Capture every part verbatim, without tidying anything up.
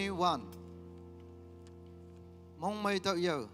One. 夢寐特有。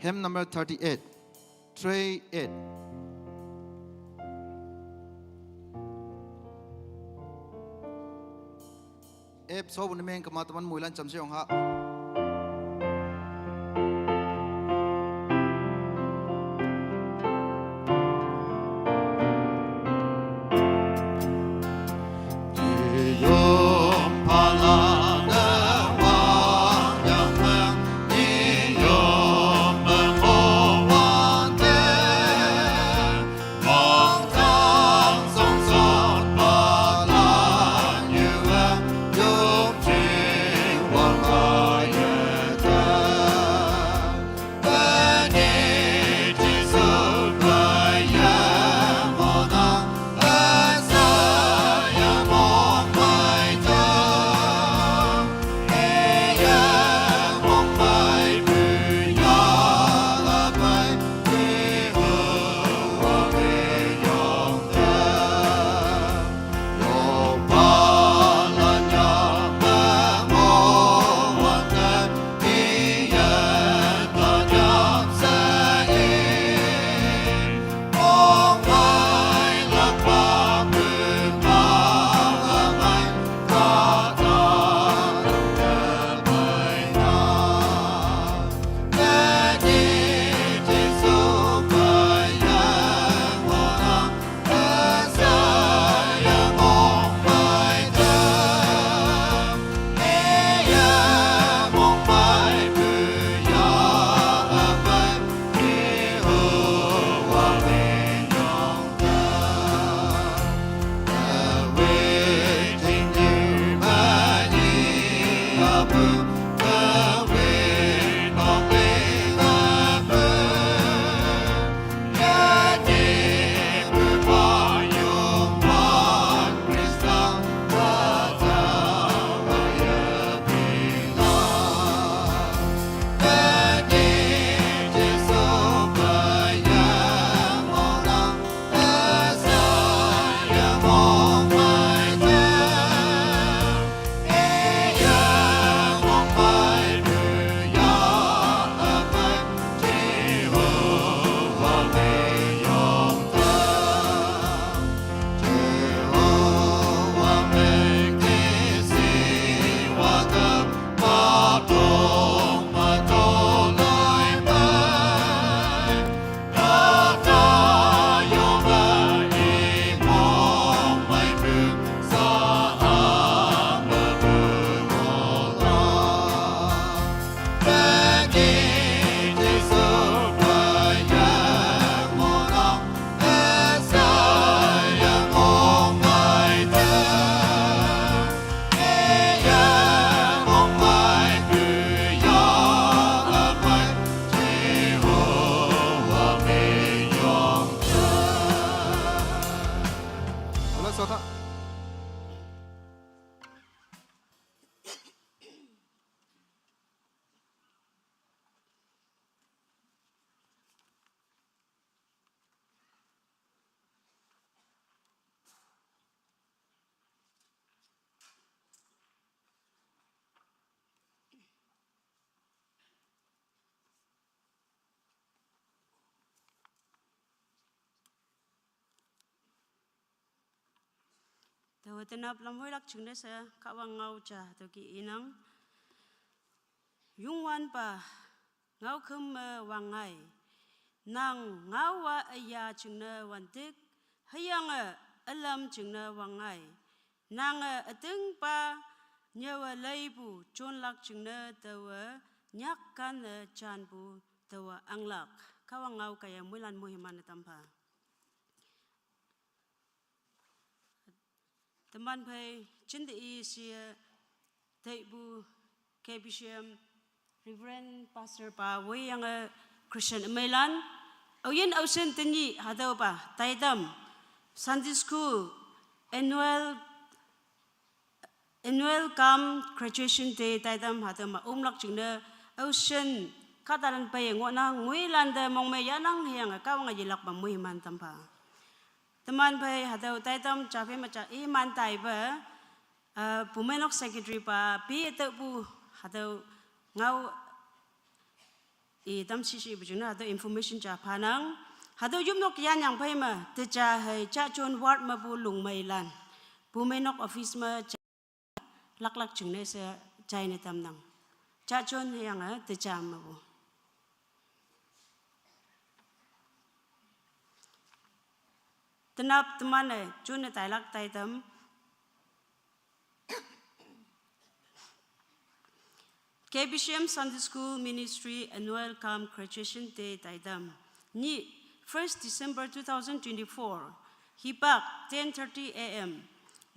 Hymn number thirty-eight. Three eight. Ep so bu ni meng kama taman muilan cham se ong ha. Yahweh tenap lam woilak jingne she Kahwang ngao ja hatüo ke inang. Youngwanpa ngaokhüm me wangngai. Nang ngaowa üya jingne wantik, hüyange ülam jingne wangngai. Nange ütingpa nyüwe leipu jonlak jingne taowe nyakkanne janpu taowe anglak. Kahwang ngao kaiye moilan moiman-e tampha. Teman phei jinte i shie teipu K B C M Reverend Pastor pa woiyange Christian ümeilan, aoyin aoshin tenyih hatüopa taitam Sunday School annual, annual cum Graduation Day taitam hatüo me omlak jingne aoshin kahtalan peiye ngohnang, moilante mongmei yahnang hüyange Kahwange yelakpa moiman tampha. Teman phei hatüo taitam ja phei me ja iman taipe, eh, Bumeinok Secretary pa pe tüopu hatüo ngao i tam shishipu jingne hatüo information ja phanang. Hatüo yopnok yanyang phei me teja hei Jajun ward mepu lungmeilan Bumeinok office me ja laklak jingne she jaine tamnang. Jajun hüyange teja mepu. Tenap teman-e june tailak taitam K B C M Sunday School Ministry Annual cum Graduation Day taitam. Nyih, first December two thousand twenty-four. Hipak ten thirty A M.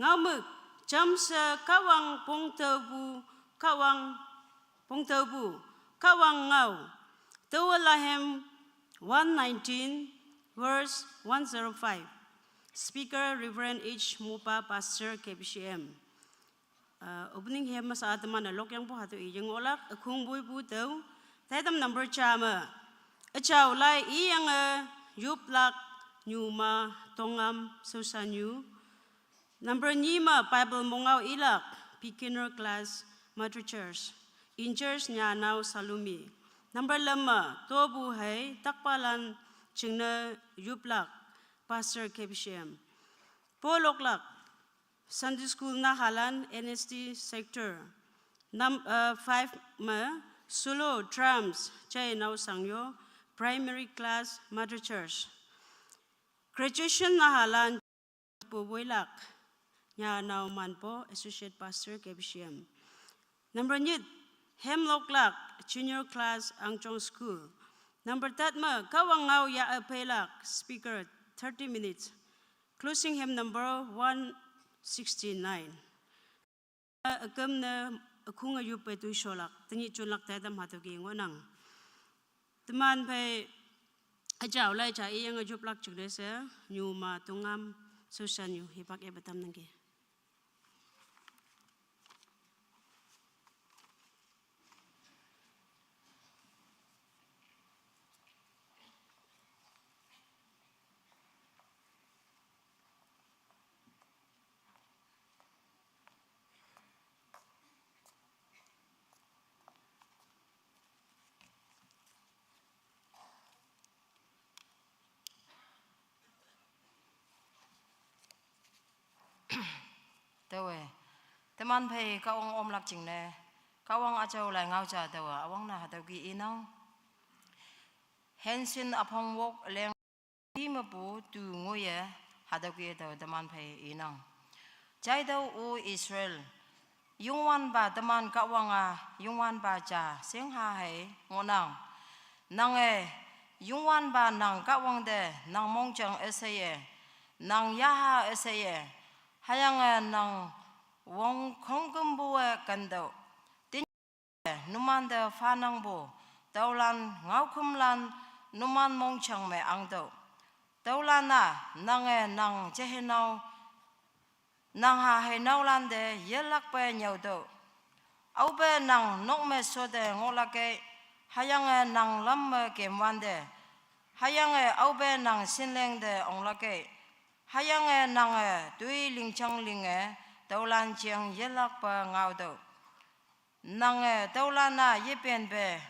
Ngaomük, jamshe Kahwang pongtaopu, Kahwang pongtaopu, Kahwang ngao. Tower Lahem one nineteen, verse one zero five. Speaker, Reverend H Mopa, Pastor, K B C M. Uh, opening hymn me sa teman-e lokyangpu hatüo i yengohlak, ükhung woipu tüo. Taitam number ja me. Üjao lai iyange yoplak, nyuma, tongam, shaoshanyu. Number nyi me Bible mongao ilak, beginner class, mother church. In charge nyanao Salome. Number lüm me topu hei takpalan jingne yoplak, Pastor K B C M. Poloklak, Sunday School nahalan N S D sector. Num-, uh, five me solo drums, jainao Sangyo, primary class, mother church. Graduation nahalan Pu Woilak, nyanao Manpo, Associate Pastor, K B C M. Number nyit, hymn loklak, junior class, Angjong School. Number tat me, Kahwang ngao ya üpeilak, speaker, thirty minutes. Closing hymn number one sixty-nine. Üküm ne ükhung üyup pe toisholak, tenyih junlak taitam hatüo ke ngohnang. Teman phei üjao lai ja iyange yoplak jingne she, nyuma tongam, shaoshanyu hipak yepe tamnangki. Taowe, teman phei Kahwang omlak jingne, Kahwang üjao lai ngao ja taowe, üwangne hatüo ke inang. Henshin üpong wok leng i mepu tu ngoiye hatüo ke taowe teman phei inang. Jaitüoh O Israel, Youngwanpa teman Kahwang-a, Youngwanpa ja shingha hei ngohnang. Nange, Youngwanpa nang Kahwang te, nang mongjang üsheiye, nang yaha üsheiye, hüyange nang wong khongkümpu-e kentüoh. Numante phanangpu, tüolan ngaokhümlan, numan mongjang me angtüoh. Tüolan-a, nange nang jehenao, nang ha heinaolante yelakpe nyüotüoh. Aope nang nok me shotte ngohlakei, hüyange nang lam me kemwante, hüyange aope nang shinleng te onglakei, hüyange nange toi lingjang linge, tüolan jeng yelakpe ngaotüoh. Nange tüolan-a yepenpe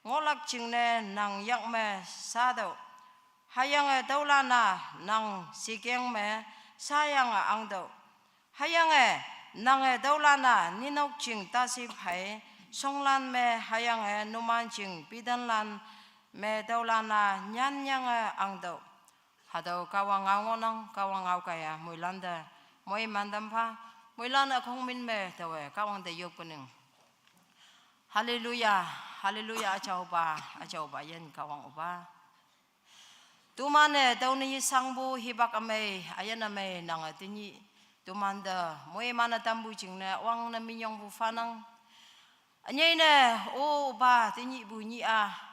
ngohlak jingne nang yak me shatüoh. Hüyange tüolan-a nang shikeng me shayange angtüoh. Hüyange nange tüolan-a ninok jing tasi phei shonglan me hüyange numan jing pitanlan me tüolan-a nyanyange angtüoh. Hatüo Kahwang ngao ngohnang, Kahwang ngao kaiye moilan te moiman tam pha, moilan ükhong min me taowe Kahwang te yop kening. Haleluya, haleluya, üjaopa, üjaopa üyin Kahwang opa. Toman-e tüone yeshangpu hipak ümei, üyin ümei nange tenyih tomante moiman-e tampu jingne wangne minyongpu phanang. Ünyei ne, opa, tenyihpu nyih-a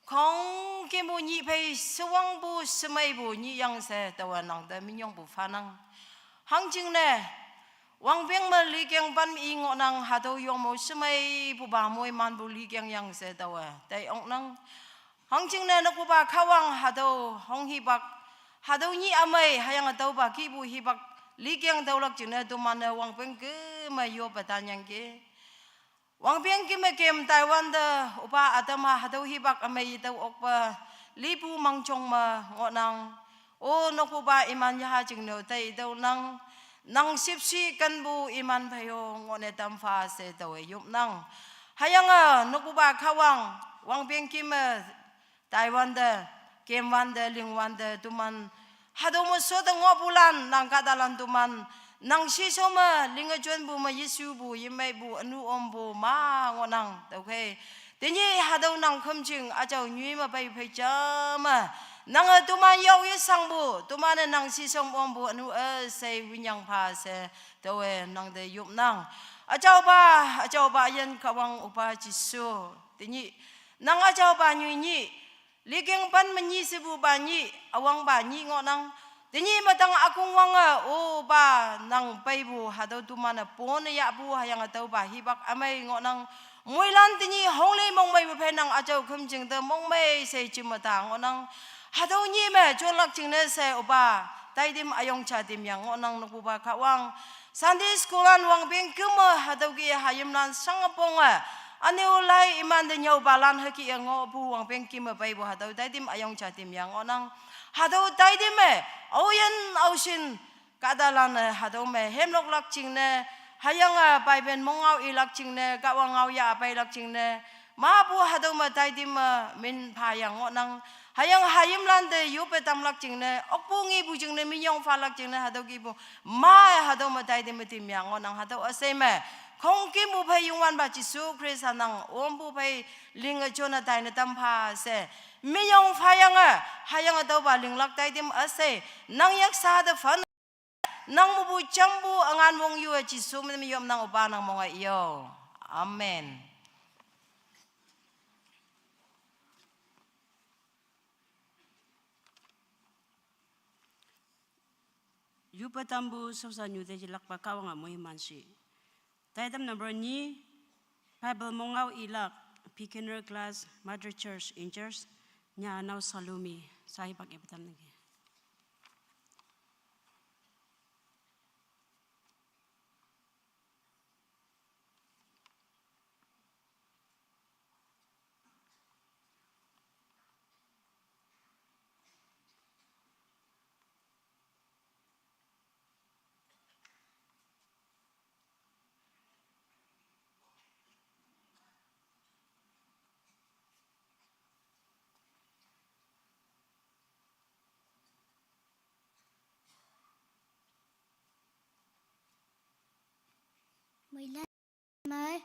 khongkümpu nyih phei shewangpu shemeipu nyih yang she taowe nangte minyongpu phanang. Hangjingne wangpeng me likeng pan i ngohnang, hatüo yong mo shemeipupa moimanpu likeng yang she taowe tai oknang. Hangjingne nokpupa Kahwang hatüo hong hipak, hatüo nyih ümei hüyange tüopa kihpu hipak likeng tüolak jingne toman-e wangpeng keme yoppe tanyangki. Wangpeng keme kem taiwante opa ütam-a hatüo hipak ümei tüo okpe lipu mangjong me ngohnang. O nokpupa, iman yaha jingne-o tai tüonang, nang shüpshe kenpu iman phei-o ngohne tam pha she taowe yopnang. Hüyange nokpupa Kahwang, wangpeng keme taiwante, kemwante, lingwante toman hatüo me shote ngohpulan nang kahtalan toman nang shishao me linge jonpu me yeshupu yemeipu ünu ompu ma ngohnang. Tüokhei tenyih hatüo nang khümjing üjao nyoi me pei phei ja me nange toman yao yeshangpu, toman-e nang shishao ompu ünu üshei winyang pha she taowe nangte yopnang. Üjaopa, üjaopa üyin Kahwang opa Jesu, tenyih nang üjaopa nyoi nyih, likeng pan me nyih shepupa nyih, üwangpa nyih ngohnang. Tenyih me tang ükongwange, opa, nang peipu hatüo toman-e pone yahpu hüyange tüopa hipak ümei ngohnang. Moilan tenyih hongli mongmeipu phei nang üjao khümjing te mongmei she jim me ta ngohnang. Hatüo nyih me jonlak jingne she opa, taitim üyong ja tim yang ngohnang nokpupa Kahwang. Sunday school lan wangpeng keme hatüo kih hayimlan shangponge ünyu lai imante nyüopalan hükih-e ngohpu wangpeng keme peipu hatüo taitim üyong ja tim yang ngohnang. Hatüo taitim me aoyin aoshin kahtalan-e hatüo me hemloklak jingne, hüyange Bible mongngao ilak jingne, Kahwang ngao yah peilak jingne, mapu hatüo me taitim me min pha yang ngohnang. Hüyange hayimlan te yoppe tamlak jingne, okpu ngepu jingne, minyong phalak jingne hatüo kihpu ma hatüo me taitim me tim yang ngohnang. Hatüo üshei me khongkümpu phei Youngwanpa Jesu Khrista nang ompu phei linge jone taine tam pha she minyong phayange, hüyange tüopa linglak taitim üshei nang yaksa te phan nang mepu jampu üngan wong yu-e Jesu min me yopnang opa nang monge yo. Amen. Yupa tampu shaoshanyu te yelakpa Kahwange moiman shi. Taitam number nyi, Bible mongngao ilak, beginner class, Mother Church in charge, Nyanao Salome, saipak yepe tamnangki. Moilan mei.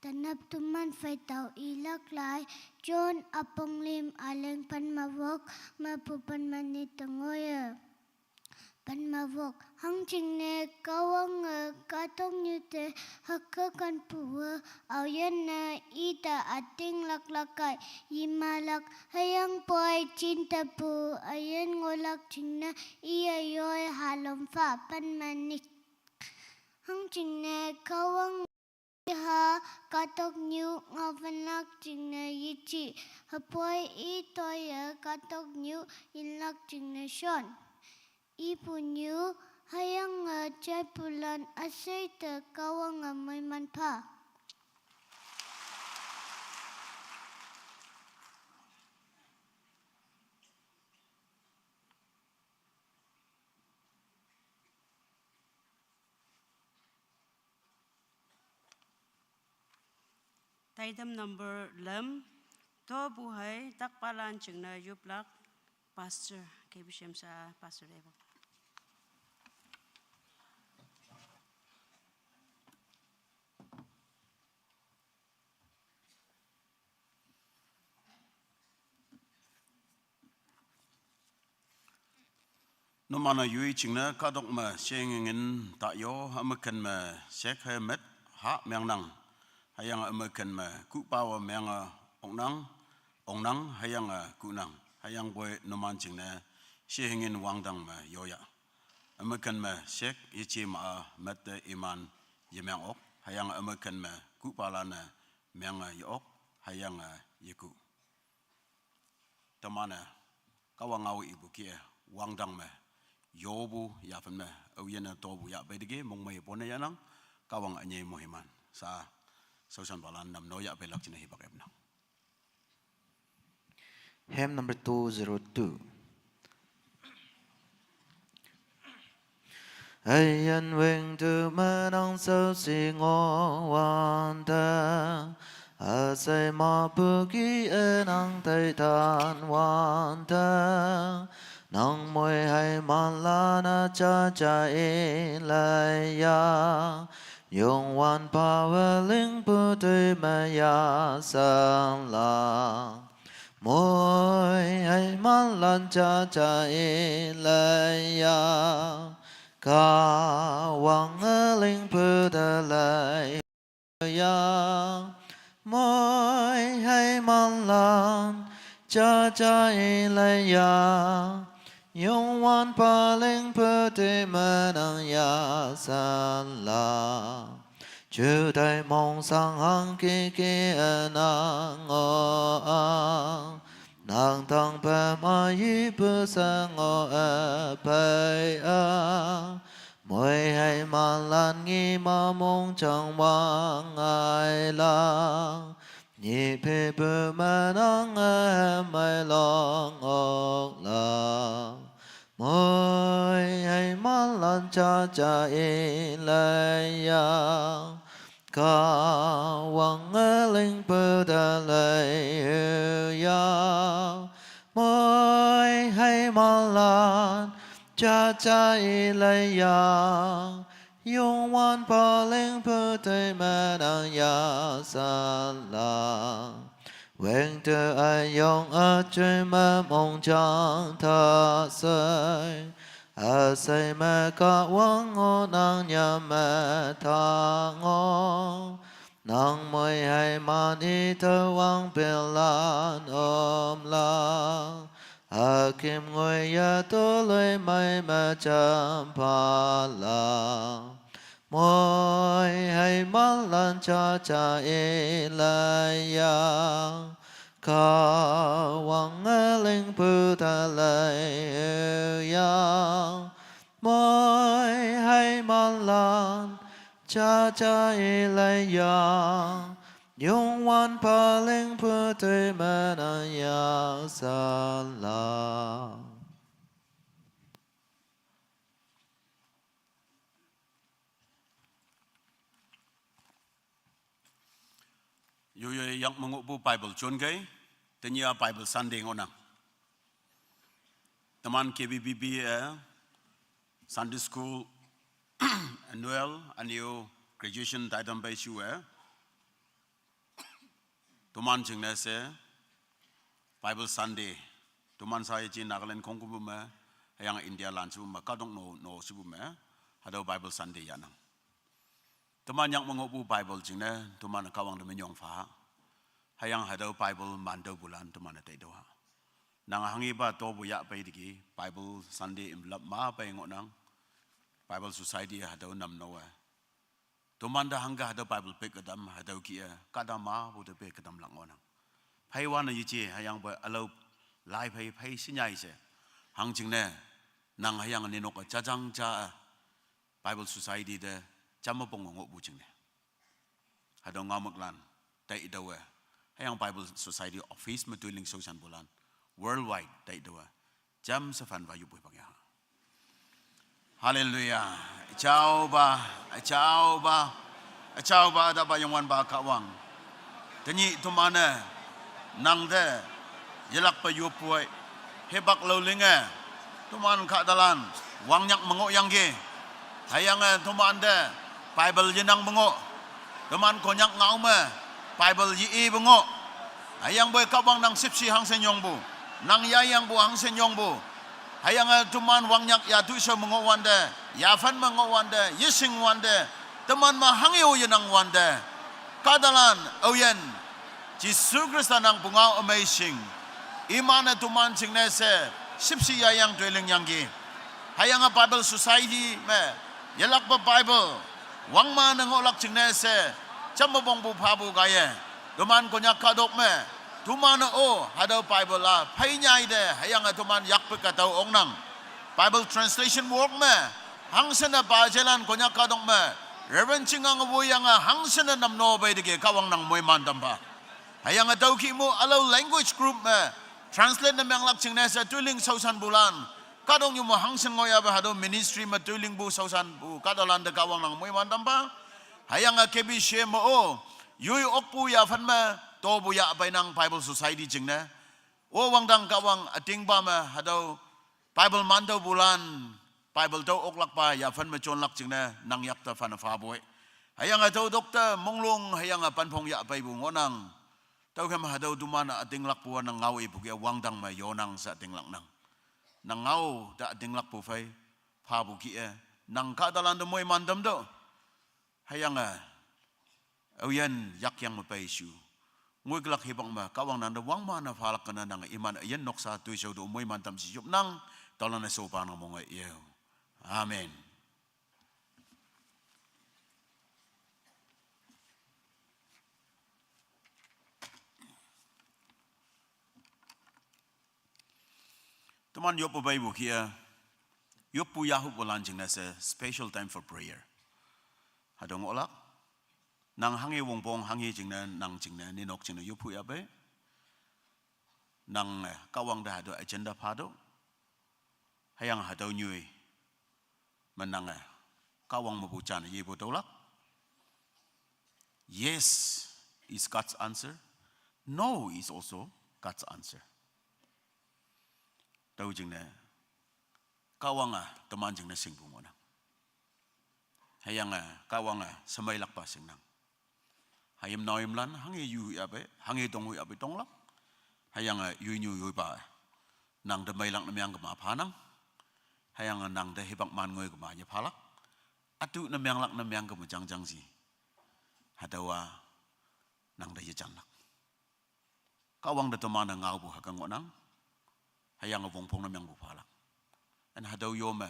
Tanap teman phei tao ilak lai, John üpong lüm üleng pen me wok, mepu pen me nyi te ngoiye. Pen me wok, hangjingne Kahwange kahtoknyu te hüke kenpuwe, aoyinne ite ütinglak lak kai, yimalak, hüyangpoi jintepu üyin ngohlak jingne, iye yoi halom pha. Pen me nyi, hangjingne Kahwang ha kahtoknyu ngaowanlak jingne yeji, hüpoi i toiye kahtoknyu yinlak jingne shon. Ipu nyu, hüyange jaipulan üshei te Kahwange moiman pha. Taidam number lem, to bu hai takpalan chingne yuplak, Pastor, K B C M sa Pastor Debo. Numan-e yoi chingne kadok me shengingin ta yo, hümmüken me shek he met ha mengnang. Hüyange hümmüken me kuhpawe menge oknang, ongnang, hüyange kuhnang. Hüyangpoi numan chingne shehingin wangdang me yoya. Hümmüken me shek yeje ma-a mette iman yemeng ok, hüyange hümmüken me kuhpalan-e menge ye-ok, hüyange yekuh. Teman-e Kahwang ngao ipu kih-e wangdang me yopu yaphen me aoyinne topu yahpei teki mongmei pone yahnang. Kahwang ünyei moiman sa shaoshanpalan namno yahpeilak jingne hipak epnang. Hymn number two zero two. Üyin wüngtu me nang shaoshi ngohwante, üshei mapu kih-e nang taitan wante, nang moiheimanlan-e jaja ileiya, Youngwanpawe lingpu toi me yashanlang. Moiheimanlan jaja ileiya, Kahwange lingpu te leiya. Moiheimanlan jaja ileiya, Youngwanpa lingpu toi me nang yashanlang. Jutai mongshang hangkiki ünang ngoh-a, nang tangpem ayipu she ngoh-e pei-a, moiheimanlan ngima mongjang wangngailak. Nyipipu me nange hemei long oklak. Moiheimanlan jaja ileiya, Kahwange lingpu te leihuya. Moiheimanlan jaja ileiya, Youngwanpa lingpu toi me nang yashanlang. Wüngtu üyong üjoi me mongjang tashei, üshei me Kahwang ngohnang nyam me ta ngoh. Nang moiheiman i tüowang pinlan omlak, üküm ngoi ye toloimei me jampalak. Moiheimanlan jaja ileiya, Kahwange lingpu te leihuya. Moiheimanlan jaja ileiya, Youngwanpa lingpu toi me nang yashanlang. Yoyoi yak me ngohpu Bible jon kei, tenyih-a Bible Sunday ngohnang. Teman K B B B-e Sunday School annual, üne-o graduation taitam pei shu-e, toman jingne she Bible Sunday, toman sa yeje Nagaland khongkümpu me, hüyange India lan shepu me, kahtok no, no shepu me, hatüo Bible Sunday yahnang. Teman yak me ngohpu Bible jingne, toman Kahwang te minyong pha. Hüyange hatüo Bible mantüopulan toman-e taitüoh ha. Nang hanghepa topu yahpei teki, Bible Sunday envelope ma pei ngohnang. Bible Society hatüo namno-e, tomante hangke hatüo Bible pik ütam, hatüo kih-e kahta mapu te pik ütamlak ngohnang. Pheiwanne yeje hüyangpoi ülao lai phei phei shinyai she. Hangjingne, nang hüyange ninok-e jajang ja-e Bible Society te jamme pong ngohpu jingne, hatüo ngaomüklan taitüoh-e, hüyange Bible Society office me toiling shaoshanpulan worldwide taitüoh-e, jamshe phanpa yoppu hipak ya. Hallelujah. Üjaopa, üjaopa, üjaopa, tapa Youngwanpa Kahwang. Tenyih teman-e nang te yelakpe yop poi. Hipak lüolinge teman kahtalan wangnyak me ngohyangki. Hüyange teman te Bible yenang me ngoh. Teman Konyak ngao me Bible ye-i me ngoh. Hüyangpoi Kahwang nang shüpshe hangshin yongpu, nang yayangpu hangshin yongpu. Hüyange teman wangnyak yatu shao me ngohwante, yaphan me ngohwante, yeshingwante, teman me hanghe-o yenangwante, kahtalan aoyin Jesu Khrista nang pungao ümei shing, iman-e teman jingne she shüpshe yayang toi lingyangki. Hüyange Bible Society me yelakpe Bible wangman-e ngohlak jingne she jamme pongpu phapu kaiye, teman Konyak kahtok me teman-e-o hatüo Bible-a phei nyai te, hüyange teman yakpe katüo ongnang. Bible translation work me hangshinne pa jailan Konyak kahtok me Reverend Chingange woiyange hangshinne namno peiteki Kahwang nang moiman tam pha. Hüyange tüokih mu ülao language group me translate ne menglak jingne she toiling shaoshanpulan, kahtoknyu me hangshin ngohyape hatüo ministry me toilingpu shaoshanpu kahtalante Kahwang nang moiman tam pha. Hüyange K B C me-o yoi okpu yaphan me topu yah peinang Bible Society jingne. O wangdang Kahwang ütingpa me hatüo Bible mantüopulan, Bible tüo oklakpa yaphan me jonlak jingne nang yakte phane phapoi. Hüyange tüo doctor Monglong hüyange Panphong yah peipu ngohnang. Tüokhei me hatüo teman-e ütinglakpu-a nang ngao ipu kih-a wangdang me yonang she ütinglaknang. Nang ngao te ütinglakpu phei phapu kih-e, nang kahtalan te moiman tamtüoh. Hüyange aoyin yakyang me peishu ngoiklak hipak me Kahwang nang te wangman-e phalak kene nange iman üyin noksa toishao te moiman tam shi yopnang. Taolan-e shopa nang monge yeo. Amen. Teman yoppu peipu kih-e, yoppu yahupulan jingne she special time for prayer. Hatüo ngohlak, nang hanghe wongpong hanghe jingne, nang jingne, ninok jingne yoppu yahpei. Nang, eh, Kahwang te hatüo agenda phatüoh. Hüyange hatüo nyoi me nange Kahwang mepu jane yepu tüolak. Yes is God's answer. No is also God's answer. Tüo jingne Kahwange teman jingne shingpu ngohnang. Hüyange Kahwange shemeilakpa shingnang. Hayim naoyimlan hanghe yu yahpei, hanghe tong yahpei tonglak. Hüyange yoinyu yoipa nang te meilak ne meang kema phanang. Hüyange nang te hipak man ngoi kema yephalak. Ütu ne meanglak ne meang kema jangjang shi, hatüowa nang te yejanlak. Kahwang te teman-e ngaopu hüke ngohnang. Hüyange wongpong ne meangpu phalak. Ün hatüo yo me,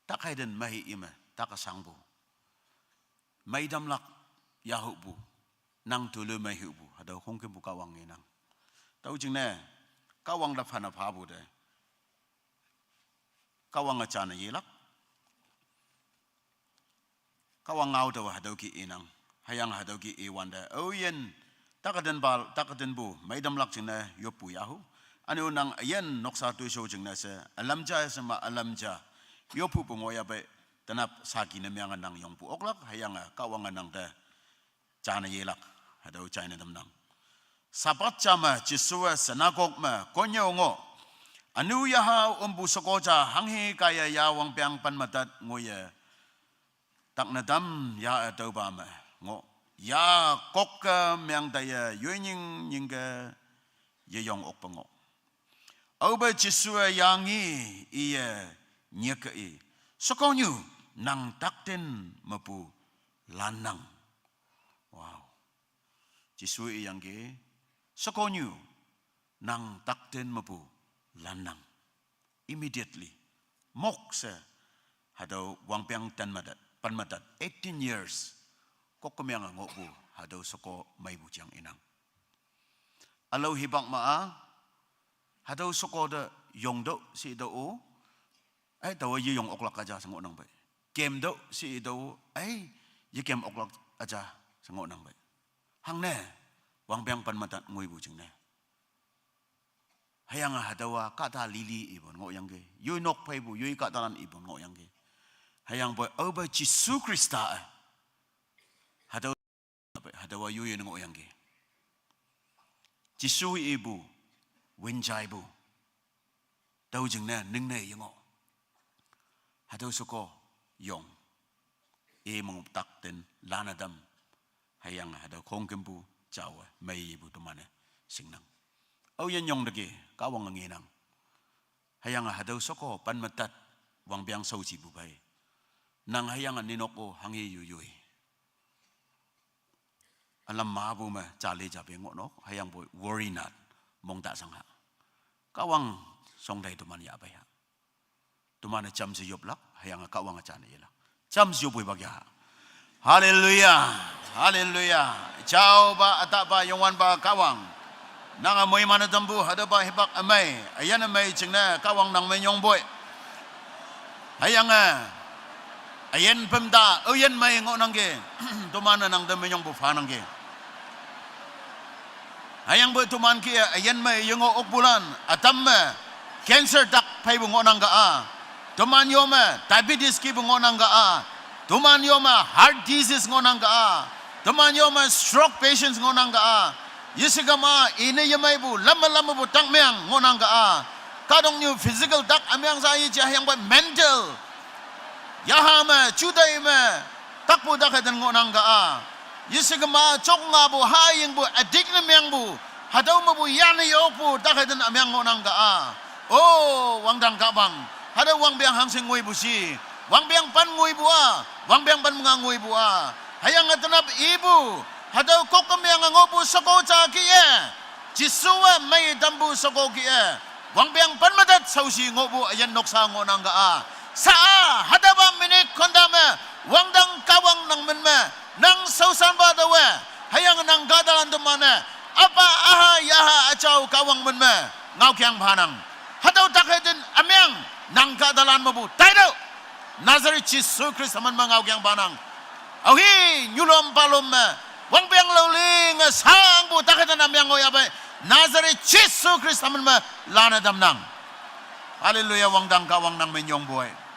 tak heiden mei ime, tak shangpu, meitamlak yahupu, nang tule meihupu hatüo khongkümpu Kahwang ngenang. Tüo jingne Kahwang te phane phapu te Kahwange jane yelak. Kahwang ngao taowe hatüo kih inang. Hüyange hatüo kih iwante aoyin, tak tenpa, tak tenpu meitamlak jingne yoppu yahu. Üne-o nang üyin noksa toishao jingne she ülam ja she ma ülam ja yoppupu ngohyahpei, tenap saki ne meange nang yongpu oklak. Hüyange Kahwange nang te jane yelak, hatüo jaine tamnang. Sabbath ja me Jesuwe synagogue me konnyüo ngoh. Ünu yaha ompu sheko ja hanghe kaiye ya wangpeng pen me tat ngoiye, tak ne tam ya-e tüopa me ngoh. Ya kokke meang taiye yoinying nyingke yeyong okpe ngoh. Aope Jesuwe yangi iye nyeke i, shekonyu, nang takten mepu lannang. Wow. Jesu iyangki, shekonyu, nang takten mepu lannang. Immediately, mok she, hatüo wangpeng ten me tat, pen me tat, eighteen years, kokke meange ngohpu hatüo sheko meipu jang inang. Ülao hipak ma-a, hatüo sheko te yongtüoh she tüo-o, ai, taowe yeyong oklak aja she ngohnang pei. Kemtüoh she tüo-o, ai, yekem oklak aja she ngohnang pei. Hangne, wangpeng pen me tat ngoipu jingne, hüyange hatüowa kahta lili ipu ngohyangki. Yoi nok pheipu, yoi kahtalan ipu ngohyangki. Hüyangpoi aope Jesu Khrista-e hatüo, hatüowa yoi ne ngohyangki. Jesu ipu, win jaipu. Tüo jingne ningne yengoh. Hatüo sheko yong. I mongtak ten lane tam. Hüyange hatüo khongkümpu jaowe meipu teman-e shingnang. Aoyin yong teki, Kahwange ngenang. Hüyange hatüo sheko pen metat wangpeng shaoshipu phei. Nang hüyange ninok-o hanghe yuyoi. Ülam mapu me jale jape ngohnok, hüyangpoi worry not, mongta shang ha. Kahwang shongtei teman yahpei ha. Teman-e jamshe yoplak, hüyange Kahwange jane yelak. Jamshe yopwei pak ya. Haleluya. Haleluya. Jaopa, ütahpa, Youngwanpa Kahwang. Nange moiman-e tampu, hatüopa hipak ümei, üyin ümei jingne Kahwang nang minyongpoi. Hüyange, üyin pümta, aoyin mei ngohnangki, teman-e nang te minyongpu phanangki. Hüyangpoi teman kih-e üyin mei yengoh okpulan, ütam me cancer tak pheipu ngohnang ka-a. Teman yo me diabetes kihpu ngohnang ka-a. Teman yo me heart disease ngohnang ka-a. Teman yo me stroke patients ngohnang ka-a. Yeshikema ine yemeipu, lamme lammepu tak meang ngohnang ka-a. Kahtoknyu physical tak ümeang sa yeje hüyangpoi mental. Yaha me, jutai me, takpu tak heten ngohnang ka-a. Yeshikema jok ngapu, hayingpu, addict ne meangpu, hatüo mepu yane yokpu tak heten ümeang ngohnang ka-a. O, wangdang Kahwang, hatüo wangpeng hangshin ngoipu shi, wangpeng pen ngoipu a, wangpeng pen menga ngoipu a. Hüyange tenap ipu, hatüo kok kemeange ngohpu sheko ja kih-e, Jesuwe mei tampu sheko kih-e, wangpeng pen metat shaoshi ngohpu üyin noksa ngohnang ka-a. Sa-a, hatüopa minute khonta me, wangdang Kahwang nang min me, nang shaoshanpa taowe, hüyange nang kahtalan teman-e, apa aha yaha üjao Kahwang min me, ngaokeng phanang. Hatüo tak heten ümeang, nang kahtalan mepu taitüoh. Nazareth Jesu Khrista min me ngaokeng phanang. Aohi, nyulom palom me, wangpeng lao linge shangpu tak heten ümeang ngohyahpei, Nazareth Jesu Khrista min me lane tamnang. Haleluya, wangdang Kahwang nang minyongpoi.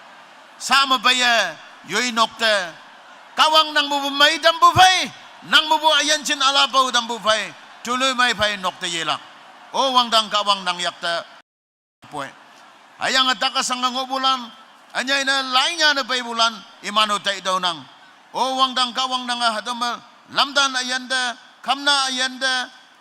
Sa me peiye, yoi nok te, Kahwang nang mepu mei tampu phei, nang mepu üyin jin üla pao tampu phei, toloimei phei nok te yelak. O wangdang Kahwang nang yak te poi. Hüyange tak üshange ngohpulan, ünyei ne lai nyane peipulan, iman-o taitaonang. O wangdang Kahwang nange hatüo me, lamtan üyin te, khamna üyin te,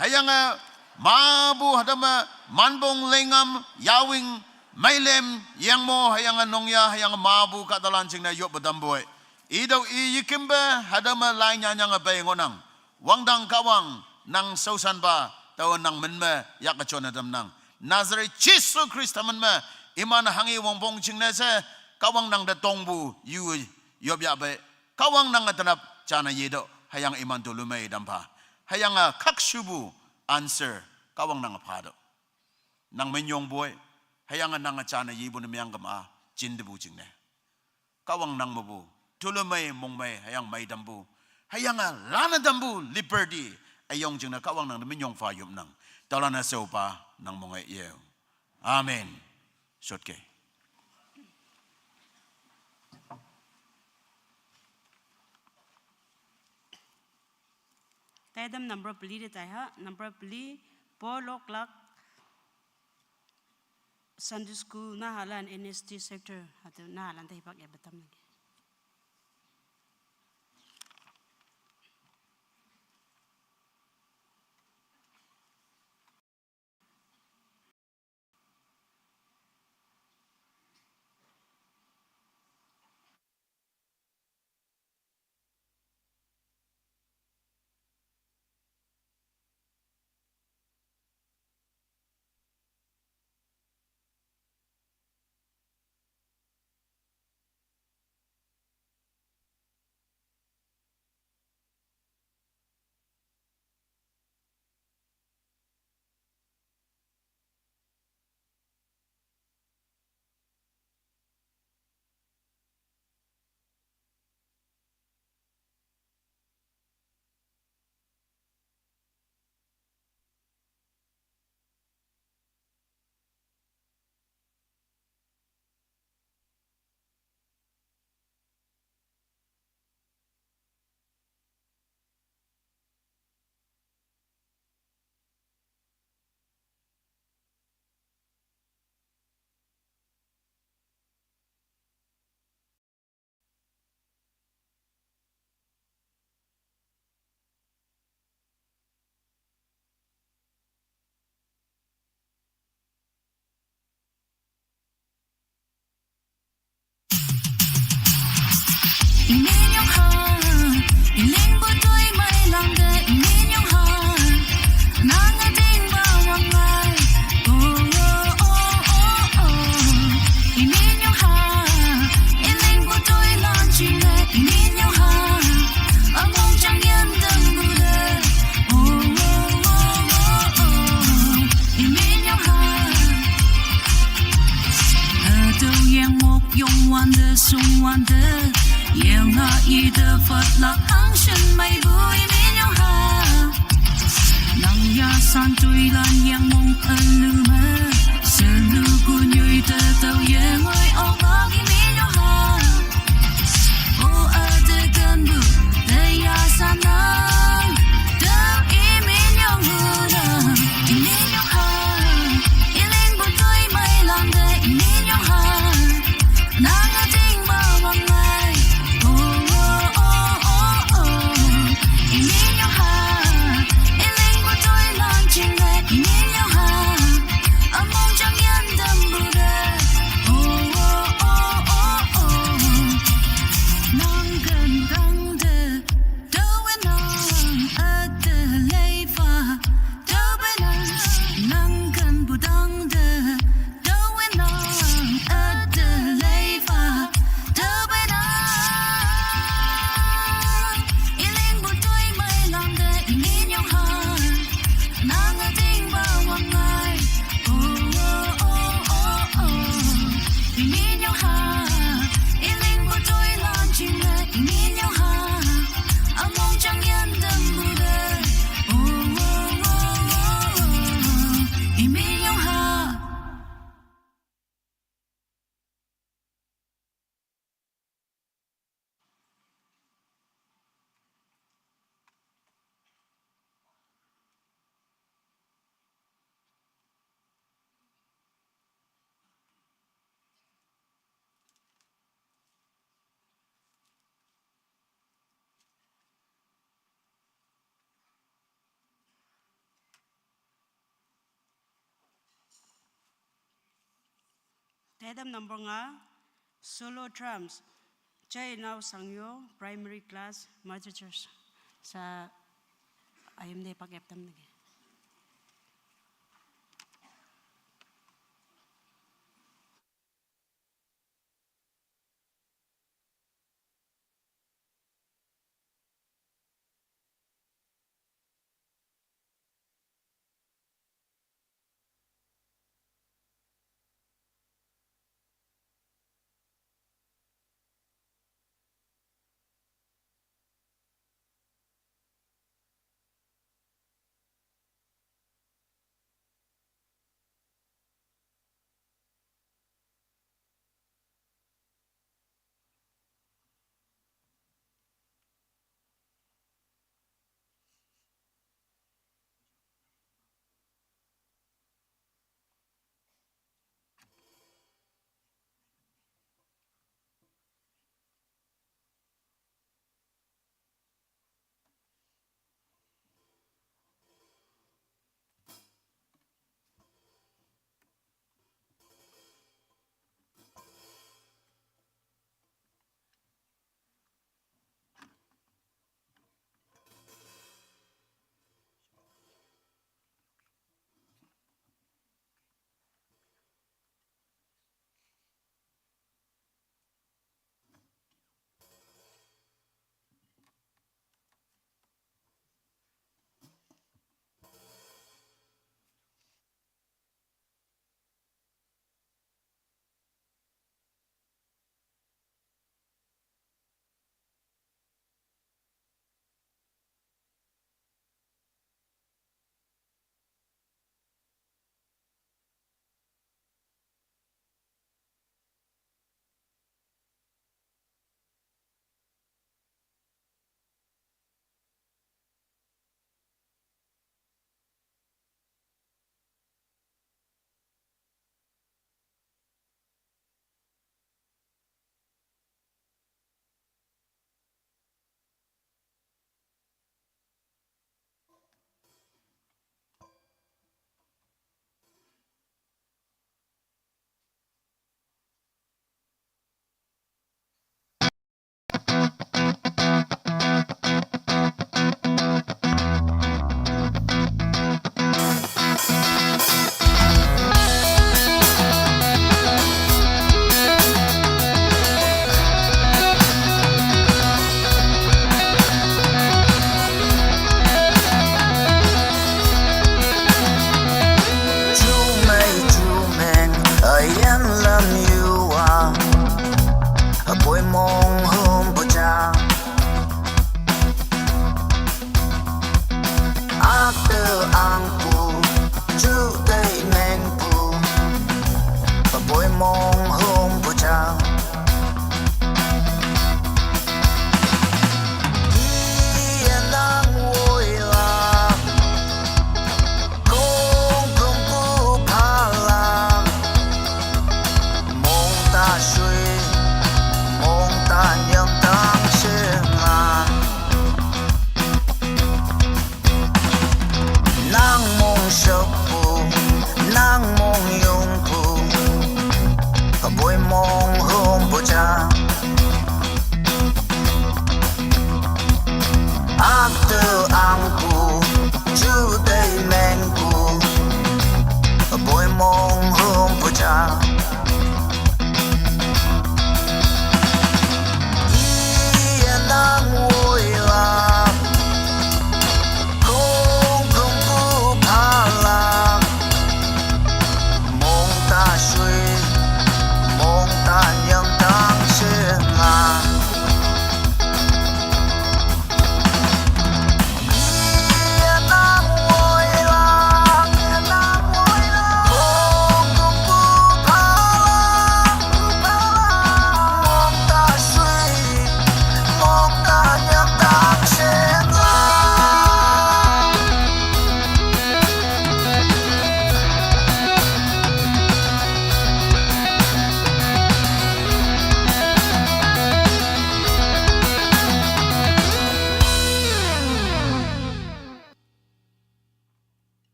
hüyange mapu hatüo me, manpong leingam, yawing, meilem, yengmo, hüyange nongya, hüyange mapu kahtalan jingne yoppe tampoi. Itüo i yekimpe, hatüo me lai nyanyange pei ngohnang. Wangdang Kahwang nang shaoshanpa, taowe nang min me yak jonne tamnang. Nazareth Jesu Khrista min me, iman hanghe wongpong jingne she, Kahwang nang te tongpu, yu yopyahpei, Kahwang nange tenap jane yetüoh, hüyange iman toloimei tampha. Hüyange khakshupu answer, Kahwang nange phatüoh. Nang minyongpoi, hüyange nange jane yepu ne meang kema, jintepu jingne. Kahwang nang mepu, toloimei mongmei, hüyange mei tampu, hüyange lane tampu, liberty, üyong jingne Kahwang nang te minyong pha yopnang. Taolan-e shaopa nang monge ye. Amen. Shotke. Taitam number peli te tai ha, number peli, Paul Oklak, Sunday School nahalan N S T sector, hatüo nahalan te hipak yape tamnangki. 用完的送完的，也拿一的发啦，昂身迈步一面用哈。能呀山对蓝阳梦很路么，是路不女的都也会哦，一面用哈。哦，啊的跟路，的呀山南，都一面用路的，一面用哈。一零不对，没蓝的，一面用哈。 Nang a ding ba wang lai. Oh, oh, oh, oh, oh. Imin yong ha. Iling bu doi lan jing lai. Imin yong ha. Among jang yan dam bu de. Oh, oh, oh, oh, oh. Nang gan dang de. Do we nang at the lei fa. Do we nang nang gan bu dang de. Do we nang at the lei fa. Do we nang. Iling bu doi mai lang de imin yong ha. Nang a ding ba wang lai. Oh, oh, oh, oh, oh. Imin yong ha. Iling bu doi lan jing lai imin yong ha. Among jang yan dam bu de. Oh, oh, oh, oh, oh. Imin yong ha. Tedam number nga, solo drums, Chai Nau Sangyo, primary class, Mother Church, sa ayam de pakep tam nage.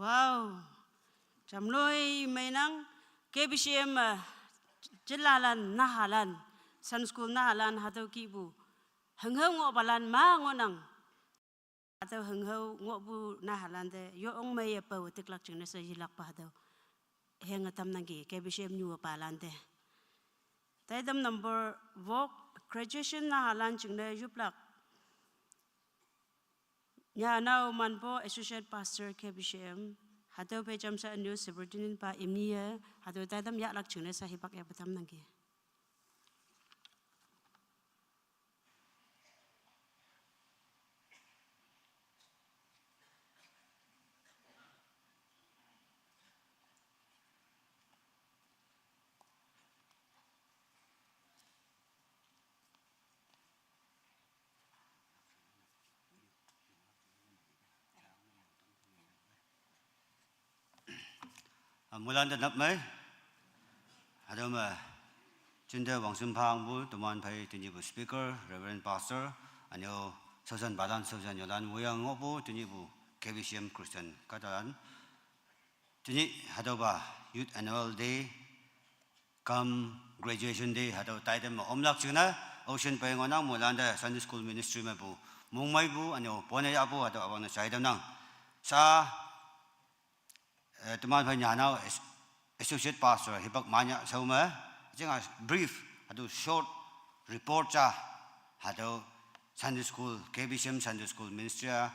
Wow. Jamloi meinang K B C M, eh, jelalan nahalan, Sunday school nahalan hatüo kihpu. Hünghao ngohpalan ma ngohnang. Hatüo hünghao ngohpu nahalante, yo ong meiye pao tiklak jingne she yelakpa hatüo. Henge tamnangki, K B C M nyupalan te. Taitam number wok, graduation nahalan jingne yuplak. Nyanao Manpo, Associate Pastor K B C M, hatüo phei jamshe ünyu superintendent pa imni-e, hatüo taitam yahlak jingne she hipak yahpu tamnangki. Ah, moilan te nap mei. Hatüo me, jinte wangshim phangpu, teman phei tenyihpu speaker, Reverend Pastor, ünyu, shaoshanpalan, shaoshan yolan, woiyang ngohpu, tenyihpu, K B C M Christian kahtalan. Tenyih hatüopa, Youth Annual Day, cum Graduation Day, hatüo taitam me omlak jingne, ocean pei ngohnang moilan te Sunday School Ministry mepu, mongmeipu, ünyu, pone yahpu, hatüo üwangne jai tamnang. Sha, eh, teman phei nyanao as-, Associate Pastor hipak manya shao me, jinga brief, hatüo short report ja, hatüo Sunday School, K B C M Sunday School Ministry a,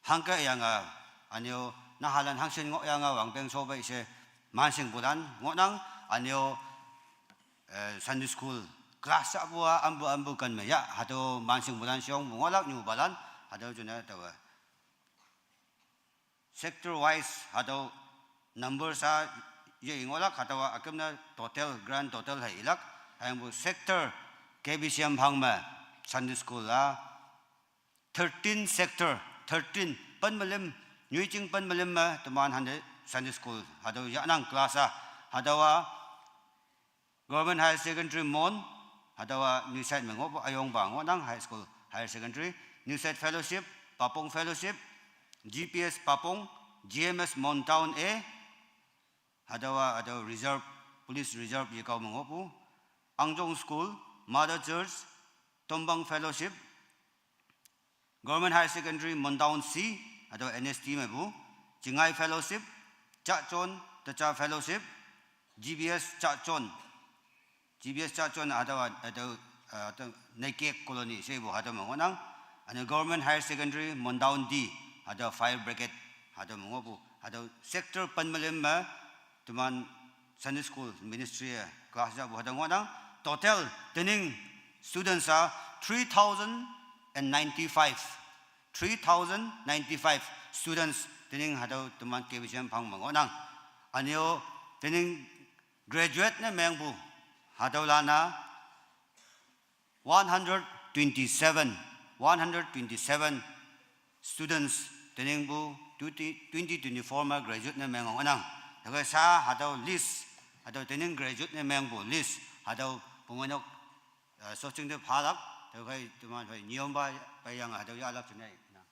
hangke yange, ünyu, nahalan hangshin ngohyange wangpeng sho pei she, manshingpulan ngohnang, ünyu, eh, Sunday School class yahpu a, ampu ampu ken me yah, hatüo manshingpulan shongpu ngohlak nyupalan, hatüo jine taowe. Sector wise, hatüo number sa ye ngohlak, hatüowa üküm ne total, grand total hei ilak, hüyangpu sector K B C M phang me Sunday School a, thirteen sector, thirteen, pen melim, nyoijing pen melim me, teman hande Sunday School, hatüo yahnang class a, hatüowa, Government Higher Secondary Mon, hatüowa New Site me ngohpu üyongpa ngohnang High School, Higher Secondary, New Site Fellowship, Papong Fellowship, G P S Papong, G M S Mon Town A, hatüowa, hatüo reserve, police reserve yekao me ngohpu, Angjong School, Mother Church, Tombang Fellowship, Government Higher Secondary Mon Town C, hatüo N S T mepu, Jingai Fellowship, Jachon, Techa Fellowship, G B S Jachon, G B S Jachon hatüowa, hatüo, ah, hatüo Neikek Colony shepu hatüo me ngohnang, ane Government Higher Secondary Mon Town D, hatüo Fire Brigade, hatüo me ngohpu, hatüo sector pen melim me, teman Sunday School Ministry a class yahpu hatüo ngohnang, total tening students a three thousand and ninety-five, three thousand ninety-five students tening hatüo teman K B C M phang me ngohnang. Ünyu tening graduate ne mengpu hatüolan a one hundred twenty-seven, one hundred twenty-seven students teningpu twenty, twenty twenty-four me graduate ne meng ngohnang. Tüokhei sha hatüo list, hatüo tening graduate ne mengpu list, hatüo pungweinok, eh, shoching te phalak, tüokhei teman phei nyompa peiyange hatüo yahlak jingne nang.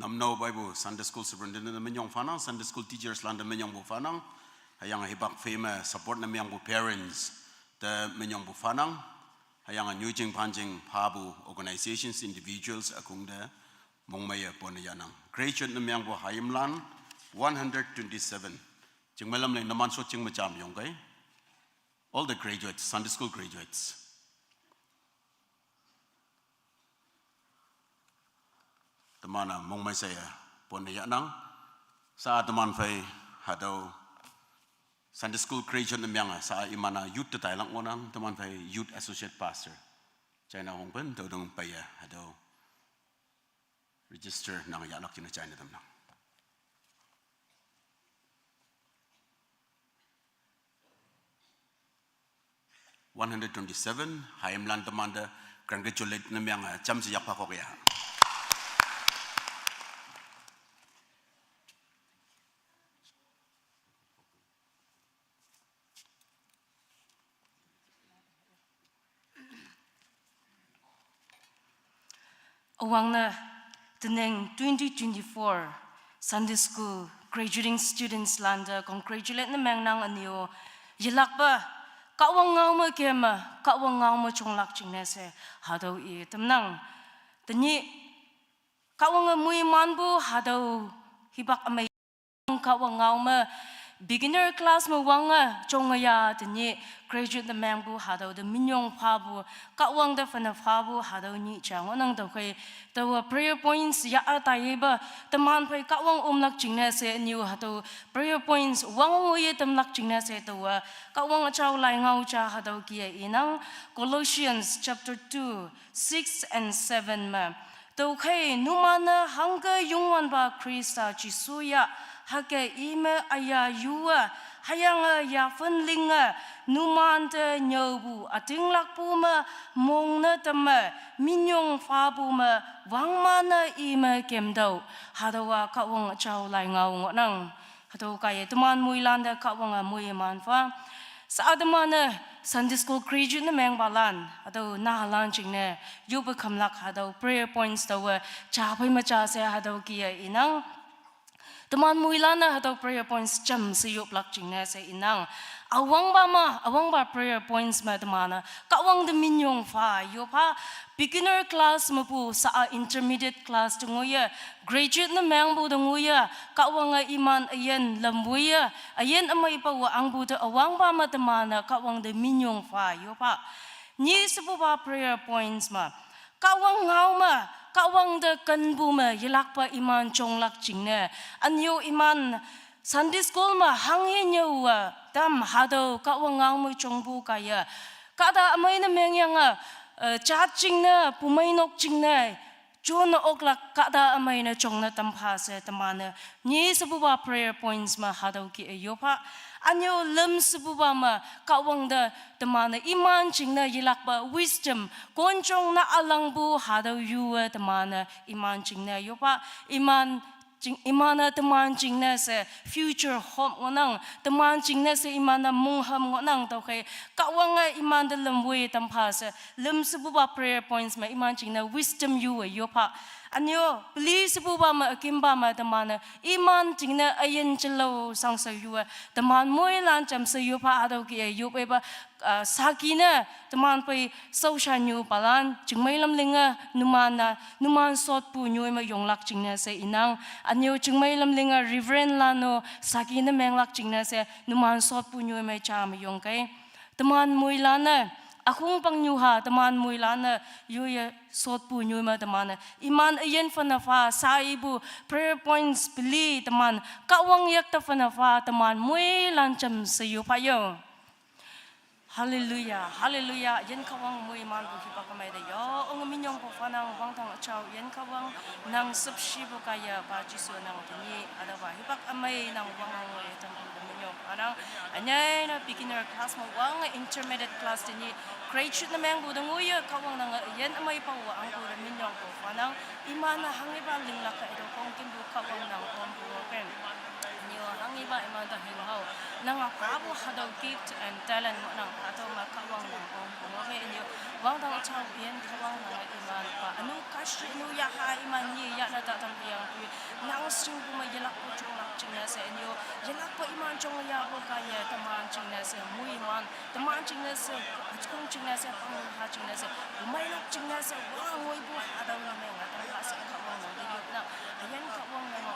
Namnao paipu Sunday School Superintendent te minyong phanang, Sunday School teachers lan te minyongpu phanang, hüyange hipak phei me support ne mengpu parents te minyongpu phanang, hüyange nyoijing phanjing phapu organizations, individuals ükhong te mongmeiye pone yahnang. Graduate ne mengpu hayimlan one hundred twenty-seven. Chingmei lamleng numan shot ching me jam yongkei. All the graduates, Sunday school graduates. Teman-e mongmei she pone yahnang. Sha teman phei hatüo Sunday school graduate ne menge sha iman-e youth te tailak ngohnang, teman phei youth associate pastor. China Hongpen tüo dong peiye hatüo register nang yahlak jingne china tamnang. One hundred twenty-seven, hayimlan teman te congratulate ne menge jamshe yakphakok ya. Üwangne tening twenty twenty-four Sunday School graduating students lante congratulate ne mengnang ünyo yelakpe Kahwang ngao me keme, Kahwang ngao me chonglak jingne she hatüo i tamnang. Tenyih Kahwange moimanpu hatüo hipak ümei Kahwang ngao me beginner class me wange jonge ya tenyih graduate ne mengpu hatüo te minyong phapu Kahwang te phane phapu hatüo nyih ja ngohnang. Tüokhei taowa prayer points ya-a taiyepa teman phei Kahwang omlak jingne she ünyu hatüo prayer points wang ngoiye tamlak jingne she taowa Kahwang üjao lai ngao ja hatüo kih-e inang. Colossians chapter two, six and seven me Tüokhei numan-e hangke Youngwanpa Khrista Jesu ya hüke ime üya yuwe, hüyange yaphen linge numante nyüopu ütinglakpu me mongne teme minyong phapu me wangman-e ime kemtüoh. Hatüowa Kahwang üjao lai ngao ngohnang. Hatüo kaiye teman moilante Kahwange moiman pha. Sha teman-e Sunday school graduate ne mengpalan hatüo nahalan jingne yoppe khamlak hatüo prayer points taowe ja phei me ja she hatüo kih-e inang. Teman moilan-e hatüo prayer points jamshe yoplak jingne she inang. Üwangpa me, üwangpa prayer points me teman-e Kahwang te minyong pha yopha, beginner class mepu sha-a intermediate class te ngoiye, graduate ne mengpu te ngoiye, Kahwange iman üyin lampuiye, üyin ümeipawe angpu te üwangpa me teman-e Kahwang te minyong pha yopha. Nyi shepupa prayer points me Kahwang ngao me, Kahwang te kenpu me yelakpe iman jonglak jingne, ünyo iman Sunday school me hanghe nyüowe tam hatüo Kahwang ngao me jongpu kaiye, kahta ümei ne mengyange, eh, jat jingne, pumeinok jingne jone oklak kahta ümei ne jongne tampha she teman-e nyi shepupa prayer points me hatüo kih-e yopha. Ünyo lüm shepupa me Kahwang te teman-e iman jingne yelakpe wisdom, konjong na ülangpu hatüo yuwe teman-e iman jingne yopha. Iman jing, iman-e teman jingne she future hope ngohnang, teman jingne she iman-e mongham ngohnang. Tüokhei Kahwange iman te lümwoi tampha she lüm shepupa prayer points me iman jingne wisdom yuwe yopha. Ünyo peli shepupa me ükimpa me teman-e iman jingne üyin jelao shangshao yuwe teman moilan jamshe yopha. Hatüo kih-e yopeipa, ah, saki ne teman phei shaoshanyu palan chingmei lam linge numan-a, numan sotpu nyoi me yonglak jingne she inang. Ünyo chingmei lam linge Reverend lan-o saki ne menglak jingne she numan sotpu nyoi me ja me yongkei. Teman moilan-e, ükhong pangnyu ha teman moilan-e yoiye sotpu nyoi me teman-e iman üyin phane pha sha ipu prayer points peli teman Kahwang yakte phane pha teman moilan jamshe yopha yo. Hallelujah, hallelujah. Yin Kahwang moimanpu hipak ümei te yo onge minyongpu phanang. Wangdang üjao Yin Kahwang, nang shüpshepu kaiye pa Jesu nang tenyih hatüopa hipak ümei nang wangngoiye tampu te minyong phanang. Ünyei ne beginner class me wange intermediate class tenyih graduate ne mengpu te ngoiye Kahwang nange üyin ümeipawe angpu te minyongpu phanang. Iman-e hanghepa linglak-e tüo khongkümpu Kahwang nang ompu ngohken. Ünyo hanghepa iman te hei ngao, nange phapu hatüo gift and talent ngohnang, hatüo me Kahwang nang ompu ngohken. Ünyo Wangdang chao yen Kahwang nang iman pa. Anu kashi anu yaha iman ye yana tatam yang pui. Nang sing puma yelakpa chonglak chingnase anyo. Yelakpa iman chong ya bo kaya teman chingnase muiman. Teman chingnase achkung chingnase pangha chingnase. Umailak chingnase wang ngoi bu hadau name nga tang kasi Kahwang nang diyok na. Ayan Kahwang nang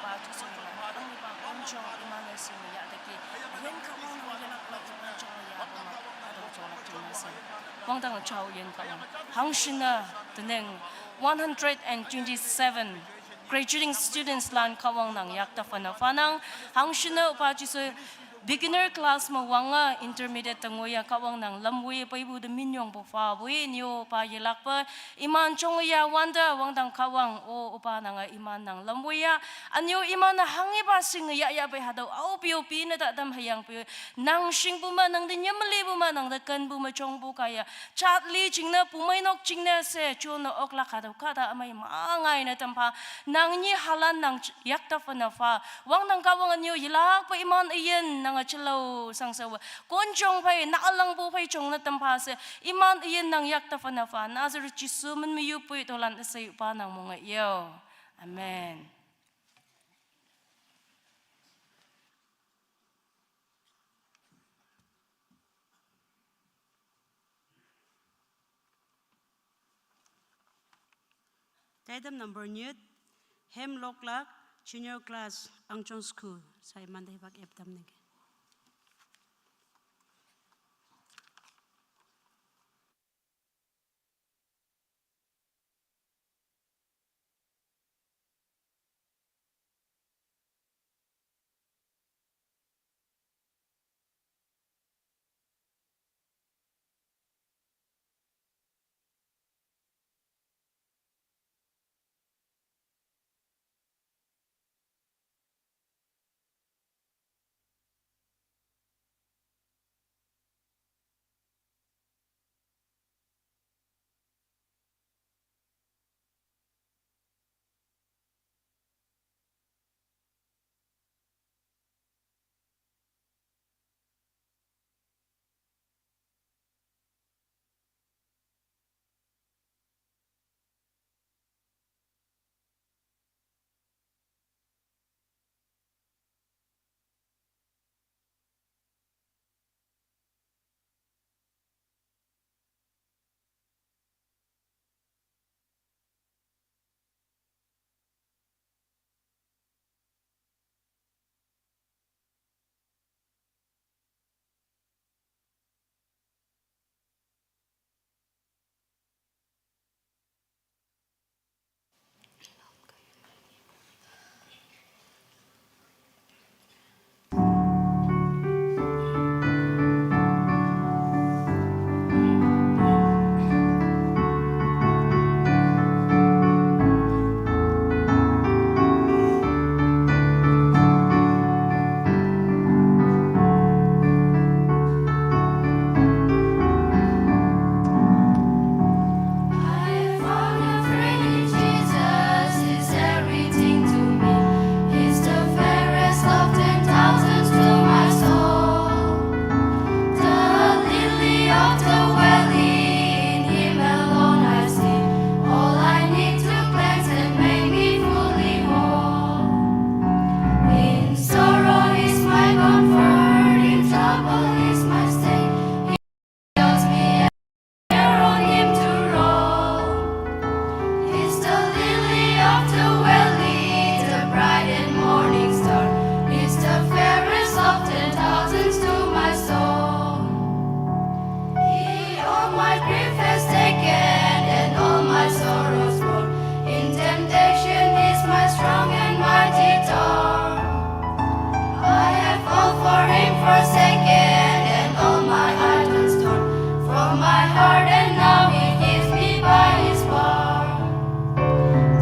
pa chusung na. Ang ipa konchong iman sing ya deki. Ayan Kahwang nang yelakpa teman chong ya bo ma. Hadau chonglak chingnase. Wangdang chao yen Kahwang. Hangshina teneng one hundred and twenty-seven graduating students lan Kahwang nang yakta fana fanang. Hangshina upa Jisu beginner class ma wanga intermediate tangoya Kahwang nang lamwe paibu de minyong bu fa we nyo pa yelakpa iman chong ya wanda wangdang Kahwang o upa nang iman nang lamwe ya anyo iman na hangi ba sing ya ya bai hadau au pio pi na ta dam hayang pio nang shing bu ma nang de nyamali bu ma nang de kan bu ma chong bu kaya chat li ching na pu mai nok ching na se cho na ok lak hadau ka da amai ma ngai na tam pha nang nyi halan nang ch- yak ta fa na fa wang nang Kahwang anyo yilak pa iman iyen nang a chalo sang sa wa kon chong phai na alang bu phai chong na tam pha se iman iyen nang yak ta fa na fa Nazareth Jisu min mi yu pui to lan se pa nang mo nga yo. Amen. Taidam number nyet, Hem Loklak, junior class, Angchong School, Sai Mandai Bak Eptam nege. I found a friend in Jesus, he's everything to me. He's the fairest of ten thousands to my soul. The lily of the valley, in him alone I see. All I need to cleanse and make me fully whole. In sorrow is my comfort, in trouble is my stay. He tells me on him to roll. He's the lily of the valley, the bright and morning star. He's the fairest of ten thousands to my soul. He all my grief has taken and all my sorrows borne. In temptation he's my strong and mighty tower. I have all for him forsaken, and all my idols torn from my heart, and now he gives me by his power.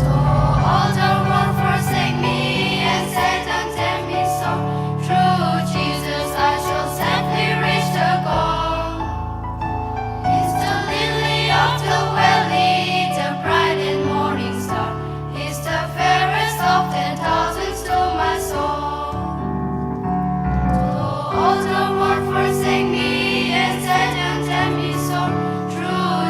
Though all the world forsake me, and Satan tempt me sore, through Jesus I shall safely reach the goal. He's the lily of the valley, the bright and morning star. He's the fairest of ten thousands to my soul. Though all the world forsake me and Satan tempt me sore, through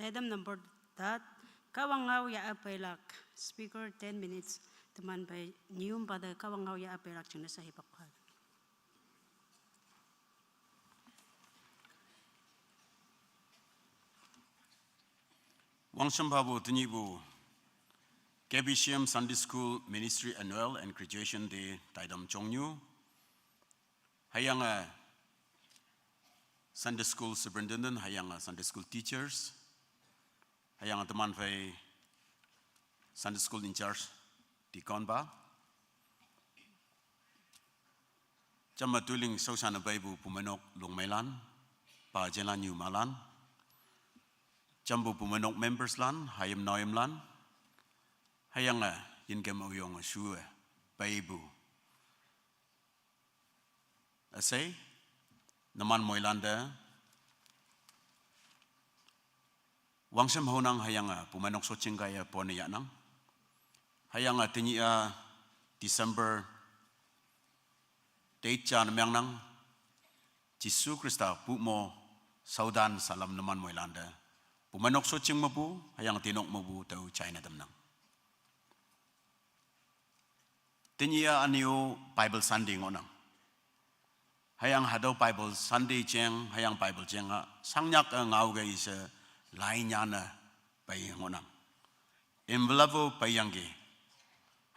Item number that, Kahwang ngao ya apeilak. Speaker ten minutes. Teman phei nyum pa te Kahwang ngao ya apeilak jingne she hipak pha. Wangsham phapu tenyihpu K B C M Sunday School Ministry Annual and Graduation Day taitam jongnyu. Hüyange Sunday School Superintendent, hüyange Sunday School Teachers, hüyange teman phei Sunday School in charge, deacon pa. Jamme tuling shaoshanne peipu pumeinok longmeilan, pa jelan nyumalan. Jampu pumeinok members lan, hayim naoyim lan. Hüyange yinkem aoyong shuwe peipu üshei, numan moilante wangshim haonang hüyange pumeinok shoching kaiye pone yahnang. Hüyange tenyih-a December date ja ne mengnang, Jesu Khrista pumo shaodan salam numan moilante pumeinok shoching mepu hüyange tinok mepu tao jaine tamnang. Tenyih-a ünyu Bible Sunday ngohnang. Hüyange hatüo Bible Sunday jeng, hüyange Bible jeng-a shangnyak-e ngao ke ishe lai nyanne pei ngohnang. Envelope peiyangki.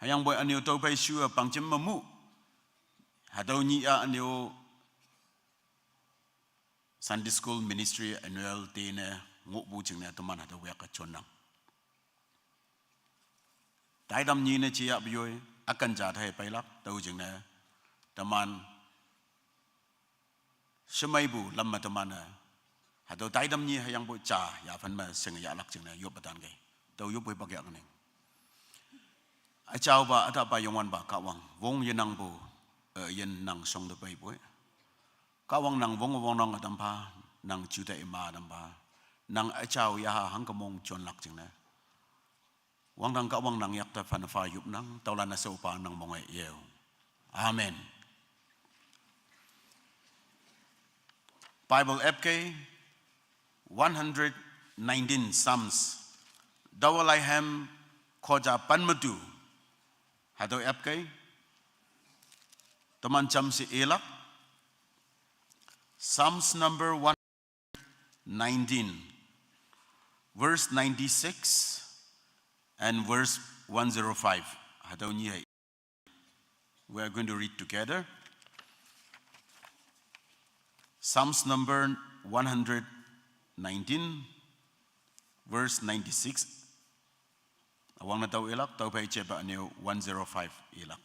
Hüyangpoi ünyu tüophei shuwe pangjem me mu. Hatüo nyih-a ünyu Sunday School Ministry Annual Day ne ngohpu jingne teman hatüo weke jonnang. Taitam nyi ne jeyahpu yoi, üken ja te peilak, tüo jingne teman shemeipu lam me teman-e hatüo taitam nyi hüyangpoi ja yaphan me shinge yahlak jingne yoppe tankei. Tüo yoppoi pak yahning. Üjaopa, ütahpa, Youngwanpa Kahwang, wong yenangpu, eh, yin nang shongte peipoi. Kahwang nang wong wongnange tam pha, nang jute ima tam pha, nang üjao yaha hangke mong jonlak jingne wangdang Kahwang nang yakte phanne pha yopnang, taolan-e shaopa nang monge yeo. Amen. Bible apke one hundred nineteen Psalms. Taowa laihem khoja pen me tu. Hatüo apke teman jamshe ilak. Psalms number one nineteen, verse ninety-six and verse one zero five. Hatüo nyi hei. We are going to read together. Psalms number one hundred nineteen, verse ninety-six. Üwangne tao ilak, tüophei jepa ünyu one zero five ilak.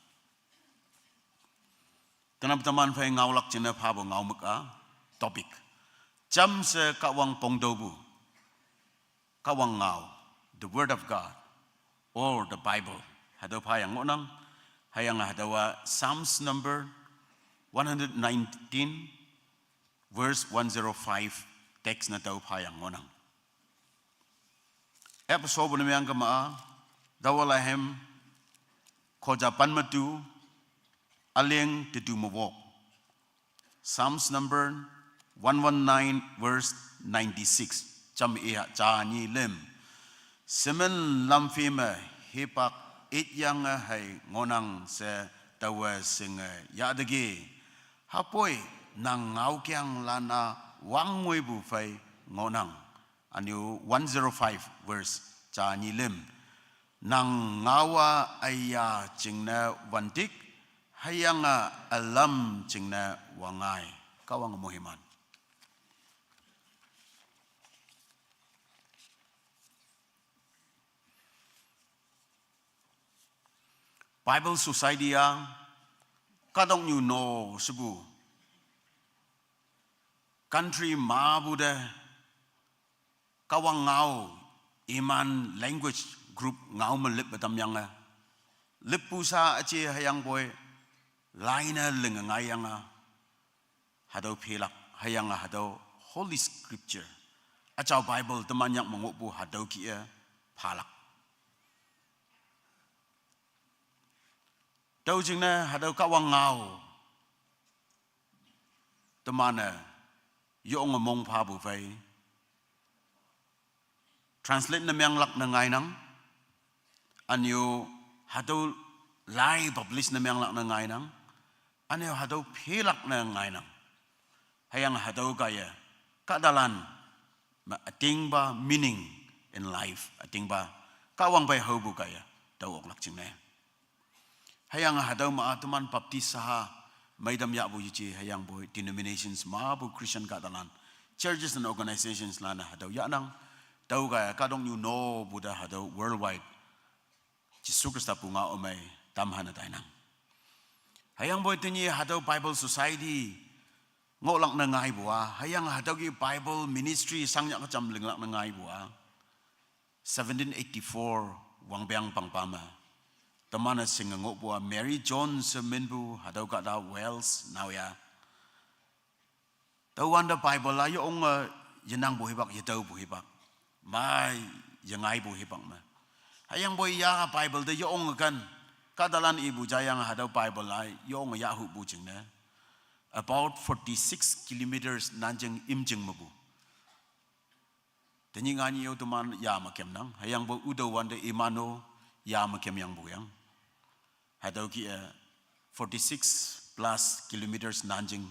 Tenap teman phei ngaolak jingne phapu ngao mük-a, topic jamshe Kahwang pongtüopu. Kahwang ngao, the Word of God, or the Bible. Hatüo phayang ngohnang, hüyange hatüowa Psalms number one hundred nineteen, verse one zero five, text ne tüo phayang ngohnang. App shopu ne meang kema-a, taowa laihem khoja pen me tu, üleng tetu me wok. Psalms number one one nine, verse ninety-six. Jam iya ja nyi lüm. Shemen lamphei me hipak ityange hei ngohnang she taowe shinge yahteki. Hüpoi nang ngaokeng lan-a wangngoipu phei ngohnang. Ünyu one zero five verse ja nyi lüm. Nang ngao-a üya jingne wantik, hüyange ülam jingne wangngai. Kahwang moiman. Bible Society-a kahtoknyu no shepu country mepu te Kahwang ngao, iman language group ngao me lüppe tamyange, lüppu sha üje hüyangpoi laine linge ngaiyange, hatüo phelak, hüyange hatüo Holy Scripture, üjao Bible teman yak me ngohpu hatüo kih-e phalak. Tüo jingne hatüo Kahwang ngao teman-e yonge mong phapu phei translate ne menglak ne ngainang. Anyo hatüo lai publish ne menglak ne ngainang. Anyo hatüo phelak ne ngainang. Hüyange hatüo kaiye kahtalan me ütingpa meaning in life, ütingpa Kahwang phei haopu kaiye tao oklak jingne. Hüyange hatüo me-a teman Baptist saha meitam yahpu yeje, hüyangpoi denominations mepu Christian kahtalan, churches and organizations lan-e hatüo yahnang. Tüo kaiye kahtoknyu nopu te hatüo worldwide Jesu Khrista pungao ümei tamhane tainang. Hüyangpoi tenyih hatüo Bible Society ngohlak ne ngaipu-a, hüyange hatüo ki Bible ministry shangyah kejam linglak ne ngaipu-a, seventeen eighty-four wangpeng pangpa me teman-e shinge ngohpu-a, Mary Jones she minpu, hatüo kahta Wales naoya. Tüowante Bible-a yeonge yenangpu hipak, yetaopu hipak, ma yengaipu hipak me. Hüyangpoi ya Bible te yeonge kan, kahtalan ipu jayange hatüo Bible-a yeonge yahhupu jingne, about forty-six kilometers nanjing imjing mepu. Tenyih nganyih yo teman ya me kemnang, hüyangpoi ütüowante imano ya me kemyangpu yang. Hatüo ki-e forty-six plus kilometers nanjing.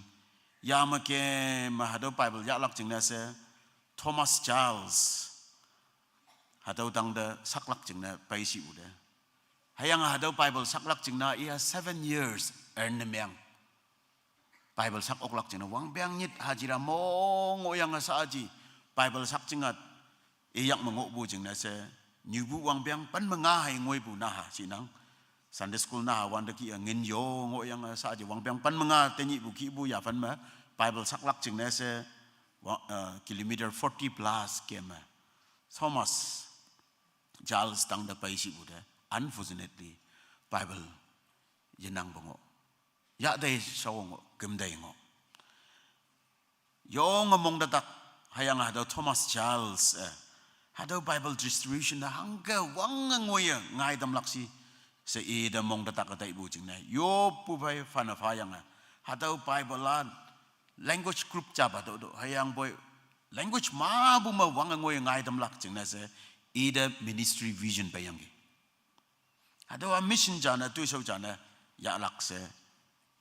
Ya me keme hatüo Bible yahlak jingne she Thomas Charles hatüo tangte saklak jingne peishipu te. Hüyange hatüo Bible saklak jingne iya seven years earn ne meng. Bible sak oklak jingne wangpeng nyit hajira mong ngohyange shaaji Bible sak jinga iyak me ngohpu jingne she, nyupu wangpeng pen me nga hei ngoipu naha shinang. Sunday school naha wante ki-e ngin yo ngohyange shaaji wangpeng pen me nga tenyihpu kihpu yaphan me Bible saklak jingne she, wa-, eh, kilometer forty plus keme Thomas Charles tangte peishipu te, unfortunately, Bible yenangpu ngoh. Yah tei shao ngoh, küm tei ngoh. Yonge mong te tak, hüyange hatüo Thomas Charles, eh, hatüo Bible distribution te hangke wange ngoiye ngaitamlak shi, she ite mong te tak taipu jingne, yoppu phei phane phayange, hatüo Bible-a language group japa to to, hüyangpoi language mapu me wange ngoiye ngaitamlak jingne she, ite ministry vision peiyangki. Hatüowa mission jane, toishao jane, yahlak she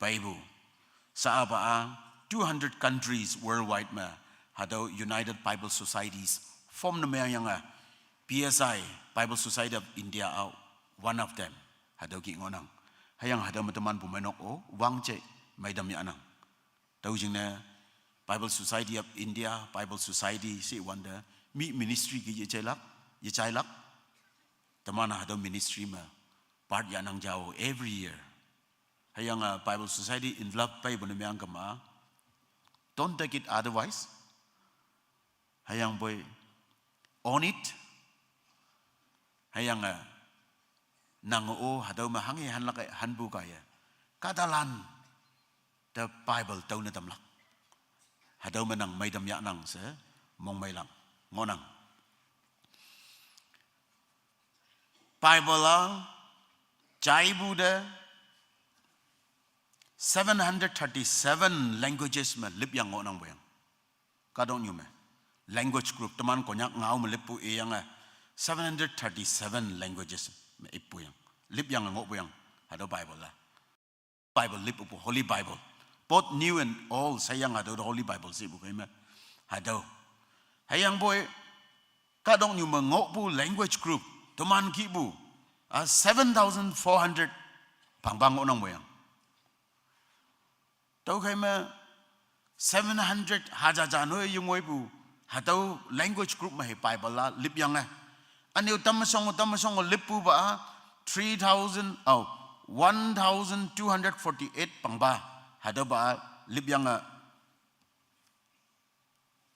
peipu. Saapa-a, two hundred countries worldwide me, hatüo United Bible Societies form ne mengyange, P S I, Bible Society of India-a one of them. Hatüo ki ngohnang. Hüyange hatüo me teman pu meinok-o wangje meitam yahnang. Tüo jingne Bible Society of India, Bible Society she wante, mi ministry ki yejailak, yejailak. Teman hatüo ministry me part yahnang jao every year. Hüyange Bible Society envelope peipu ne mengkema, don't take it otherwise. Hüyangpoi, own it. Hüyange, nange-o hatüo me hanghe hanlak-e hanpu kaiye, kahtalan te Bible tüo ne tamlak. Hatüo me nang meitam yahnang she mongmeilan ngohnang. Bible-a jaipu te seven hundred thirty-seven languages me lipyang ngohnangpu yang. Kahtoknyu me language group teman Konyak ngao me lippu iyange seven hundred thirty-seven languages me ippu yang. Lipyange ngohpu yang. Hatüo Bible-a, Bible lippu Holy Bible, both new and old, sheyange hatüo Holy Bible shepu kei me. Hatüo. Hüyangpoi, kahtoknyu me ngohpu language group, teman kihpu, a, seven thousand four hundred pangpa ngohnangpu yang. Tüokhei me seven hundred haja ja noi yengoipu, hatüo language group me hei Bible-a lipyange. Ünyu tamme shong, tamme shong lippupa-a, three thousand, oh, one thousand two hundred forty-eight pangpa, hatüopa-a lipyange.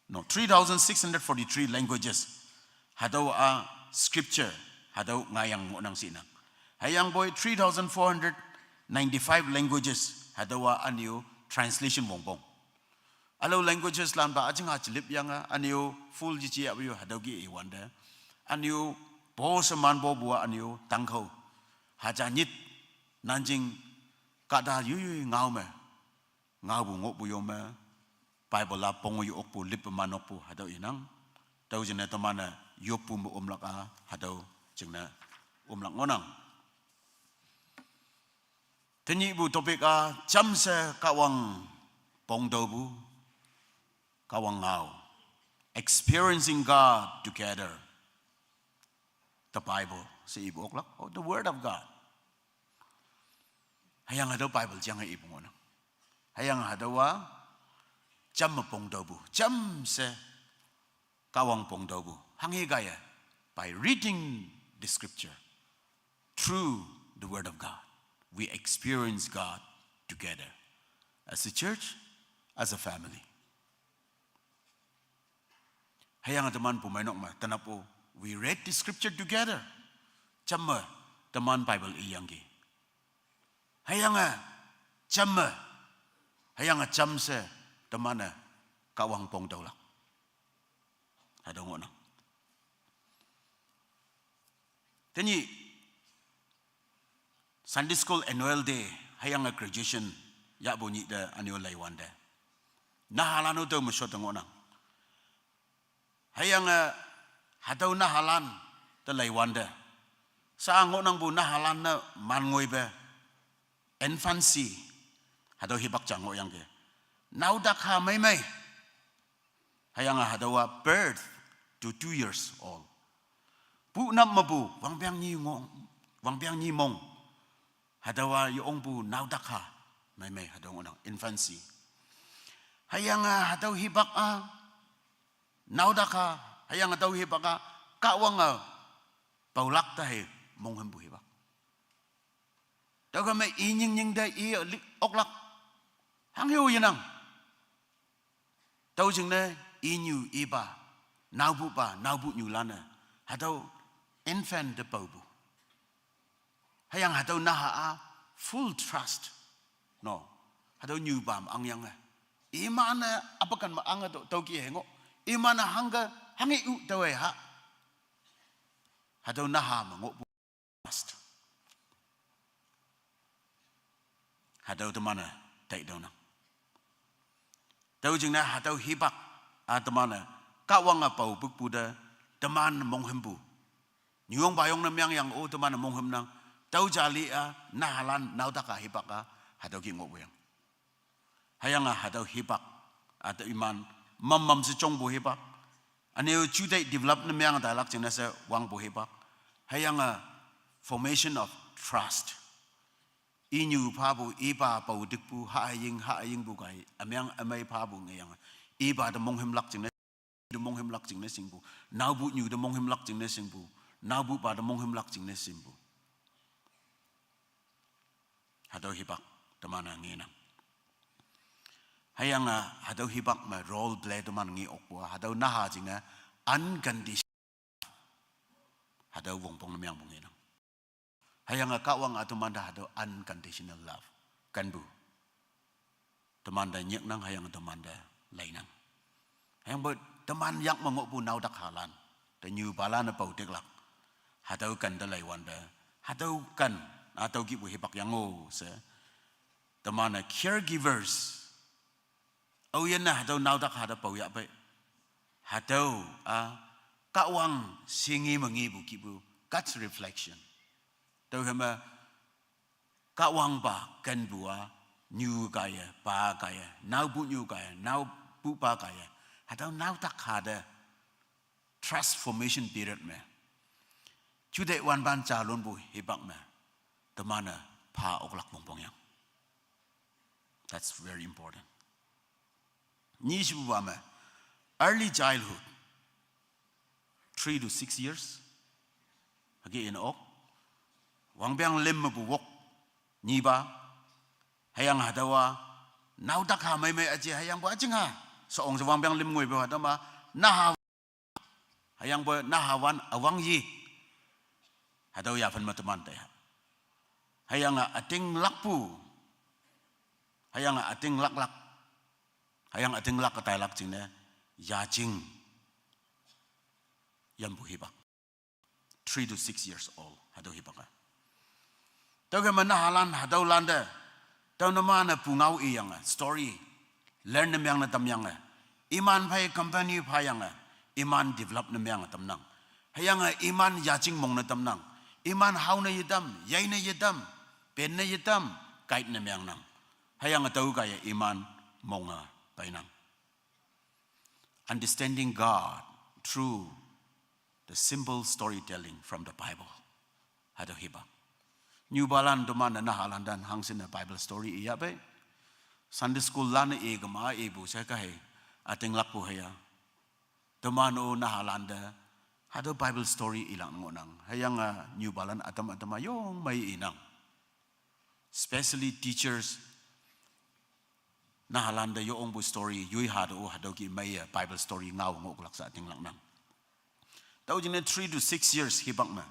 No, three thousand six hundred forty-three languages. Hatüowa scripture, hatüo ngaiyang ngohnang shinang. Hüyangpoi three thousand four hundred ninety-five languages, hatüowa ünyu translation wongpong. Ülao languages lanpa üjing haji lipyange, ünyu full yeje apu yo hatüo ki iwante. Ünyu po sheman popu-a ünyu tangkhao. Haja nyit nanjing kahta yuyoi ngao me ngaopu ngohpu yo me, Bible-a pong yo okpu, lippe man okpu, hatüo inang. Tüo jingne teman-e yoppu me omlak a, hatüo jingne omlak ngohnang. Tenyihpu topic a jamshe Kahwang pongtüopu, Kahwang ngao. Experiencing God together. The Bible she ipu oklak, oh, the Word of God. Hüyange hatüo Bible jange ipu ngohnang. Hüyange hatüowa jamme pongtüopu, jamshe Kahwang pongtüopu hanghe kaiye, by reading the scripture, through the Word of God, we experience God together as a church, as a family. Hüyange teman pumeinok me tenap-o, we read the scripture together. Jamme teman Bible iyangki. Hüyange jamme, hüyange jamshe teman-e Kahwang pongtüolak, hatüo ngohnang. Tenyih Sunday School Annual Day hüyange graduation yahpu nyih te annual leiwante, nahalan-o tüo me shot te ngohnang. Hüyange hatüo nahalan te leiwante, sha ngohnangpu nahalan-e man ngoipe, infancy, hatüo hipak ja ngohyangki. Naotak ha meimei. Hüyange hatüowa birth to two years old, punap mepu wangpeng nyi ngong, wangpeng nyi mong, hatüowa yeongpu naotak ha meimei, hatüo ngohnang infancy. Hüyange hatüo hipak a, naotak ha, hüyange hatüo hipak a, Kahwange paolak te hei monghümpu hipak. Tüokhei me i nying nying te i lik oklak, hanghe-o yenang. Tüo jingne inyu ipa, naopupa naopunyulan-e hatüo infant te paopu, hüyange hatüo naha a full trust, no, hatüo nyupa me angyange, iman-e apakan me ange to tüoki he ngoh, iman-e hangke, hanghe-u taowe ha, hatüo naha me ngohpu trust, hatüo teman-e taitüonang. Tüo jingne hatüo hipak a teman-e Kahwange pao pükpu te teman monghümpu, nyuyong payong ne meangyang-o teman-e monghümnang. Tüo jali a nahalan naotak ha hipak a hatüo ki ngohpuyang. Hüyange hatüo hipak, hatüo iman mammam she jongpu hipak, üne-o juteih develop ne meang tailak jingne she wangpu hipak. Hüyange formation of trust, inyu phapu, ipa pao tikpu, haying hayingpu kai, ümeang ümei phapu ngeyange, ipa te monghümlak jingne te monghümlak jingne shingpu, naopuhnyu te monghümlak jingne shingpu, naopuhpa te monghümlak jingne shingpu, hatüo hipak teman-e ngenang. Hüyange hatüo hipak me role play teman nge okpu a, hatüo naha jingne unconditional, hatüo wongpong ne meangpu ngenang. Hüyange Kahwang a teman te hatüo unconditional love kenpu, teman te nyiknang hüyange teman te leinang. Hüyangpoi teman yak me ngohpu naotak halan, tenyupalan-e pao tiklak, hatüo ken te leiwante, hatüo ken, hatüo kihpu hipak yang-o she, teman-e caregivers, aoyinne hatüo naotak ha te pao yahpei, hatüo a Kahwang shingi me ngepu kihpu God's reflection. Tüokhei me Kahwangpa kenpu a, nyu kaiye, pa kaiye, naopuhnyu kaiye, naopuhpa kaiye, hatüo naotak ha te trust formation period me, juteih wanpan jalonpu hipak me, teman-e pha oklak wongpong yang. That's very important. Nyishepupa me, early childhood, three to six years, hüke in ok, wangpeng lüm mepu wok, nyipa, hüyange hatüowa naotak ha meimei üji, hüyangpoi üjingha, sho-ong she wangpeng lüm ngoipu hatüo ma, naha, hüyangpoi nahawan üwangyi, hatüo yaphan me teman taiha, hüyange ütinglakpu, hüyange ütinglaklak, hüyange ütinglak tailak jingne, yajing yampu hipak, three to six years old hatüo hipak a. Tüokhei me nahalan hatüolante, tüo numan-e pungao iyange story learn ne meang ne tamyange, iman phei company phayange, iman develop ne meange tamnang. Hüyange iman yajing mong ne tamnang. Iman hao ne yetam, yai ne yetam, pen ne yetam, guide ne meangnang. Hüyange tüo kaiye iman mong-e peinang. Understanding God through the simple storytelling from the Bible. Hatüo hipak. Nyupalan teman-e nahalan te hangshin-e Bible story iyahpei. Sunday school lan-e i kema ipu she kahe ütinglakpu hüya. Teman-o nahalan te hatüo Bible story ilak ngohnang. Hüyange nyupalan ütam ütam-a yong mei inang. Especially teachers, nahalan te yo ongpu story yoi hatüo, hatüo ki meiye Bible story ngao ngohlak she ütinglaknang. Tüo jingne three to six years hipak me,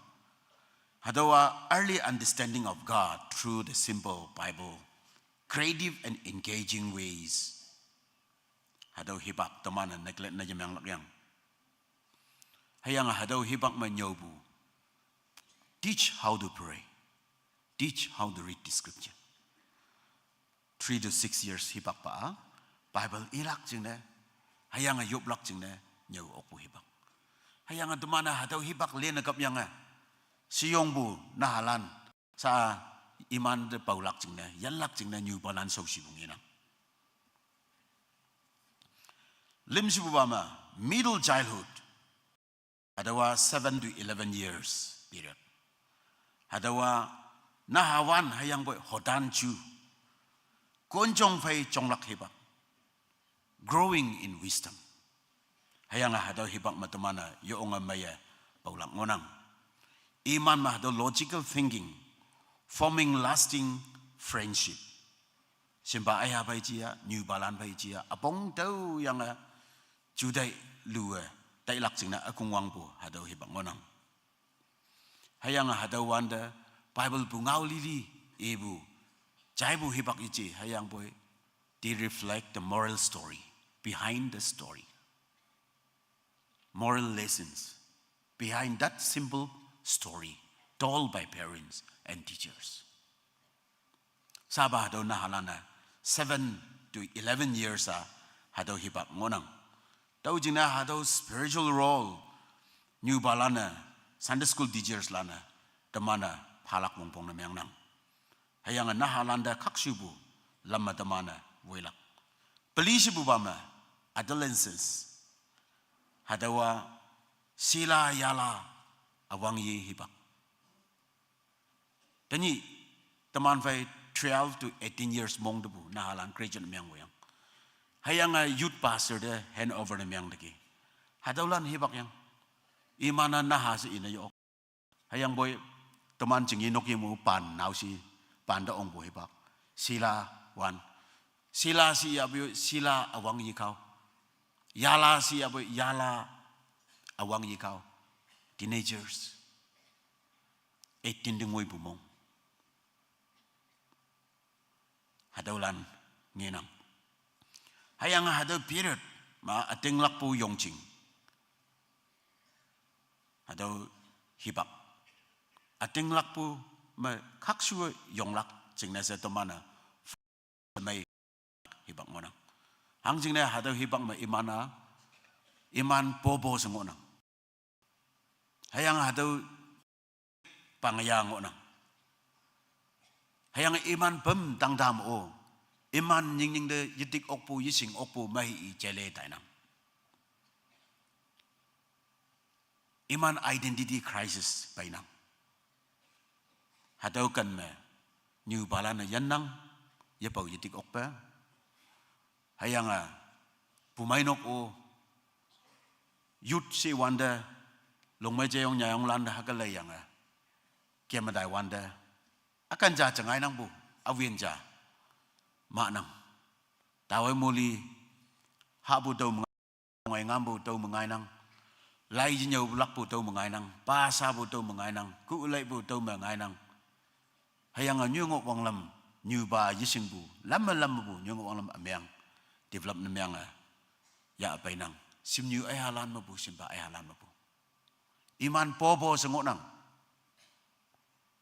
hatüowa early understanding of God through the simple Bible, creative and engaging ways. Hatüo hipak teman-e neglect ne yemenglak yang. Hüyange hatüo hipak me nyüopu, teach how to pray, teach how to read the scripture. Three to six years hipakpa-a Bible ilak jingne, hüyange yoplak jingne nyüo okpu hipak. Hüyange teman-e hatüo hipak lene kapyange, shiyongpu nahalan sha iman te paolak jingne, yanlak jingne nyupalan shaoshipu ngenang. Lümshepupa me, middle childhood, hatüowa seven to eleven years period. Hatüowa nahawan hüyangpoi hotan ju, konjong phei jonglak hipak, growing in wisdom. Hüyange hatüo hipak me teman-e yo onge meiye paolak ngohnang. Iman me hatüo logical thinking, forming lasting friendship. Shimpa aiha phei jia, nyupalan phei jia, üpong tüoyange jutai lu-e tailak jingne ükongwangpu hatüo hipak ngohnang. Hüyange hatüo wante Bible pu ngao lili ipu jaipu hipak yeje, hüyangpoi they reflect the moral story behind the story, moral lessons behind that simple story told by parents and teachers. Shapa hatüo nahalan-e seven to eleven years-a hatüo hipak ngohnang. Tüo jingne hatüo spiritual role nyupalan-e, Sunday school teachers lan-e teman-e phalak wongpong ne meangnang. Hüyange nahalan te khakshupu lam me teman-e woilak. Pelishepupa me, adolescence, hatüowa shila yala üwangye hipak. Tenyih teman phei twelve to eighteen years mong tepu nahalan graduate meang woyang, hüyange youth pastor te hand over ne meang teki, hatüolan hipak yang. Iman-a naha she ine yo-ok. Hüyangpoi teman jingye nok ye mu pan nao shi, pan te ongpu hipak, shila wan. Shila shi yahpu, shila üwangye kao. Yala shi yahpu, yala üwangye kao. Teenagers, eighteen te ngoipu mong, hatüolan ngenang. Hüyange hatüo period me ütinglakpu yongjing, hatüo hipak, ütinglakpu me khakshu yonglak jingne she teman-e mei hipak ngohnang. Hangjingne hatüo hipak me iman-a, iman popo she ngohnang. Hüyange hatüo pangya ngohnang. Hüyange iman pem tangtam-o, iman nyingnying te yetik okpu, yeshing okpu mei i jele tainang. Iman identity crisis peinang. Hatüo ken me nyupalan-e yannang, yepao yetik okpe. Hüyange pumeinok-o, youth she wante, longmei jeyong nyayonglan te hüke leiyange, keme tai wante, üken ja jengainangpu, üwin ja mahnang. Taowe moli hahpu tüo me ngai, ngampu tüo me ngainang. Lai yenyüolakpu tüo me ngainang, pa shapu tüo me ngainang, ku leipu tüo me ngainang. Hüyange nyoi ngoh wanglam, nyupa yeshingpu lam me lam mepu nyoi ngoh wanglam ümeang, develop ne meange yah peinang. Shimnyu aihalan mepu, shimpa aihalan mepu, iman popo she ngohnang.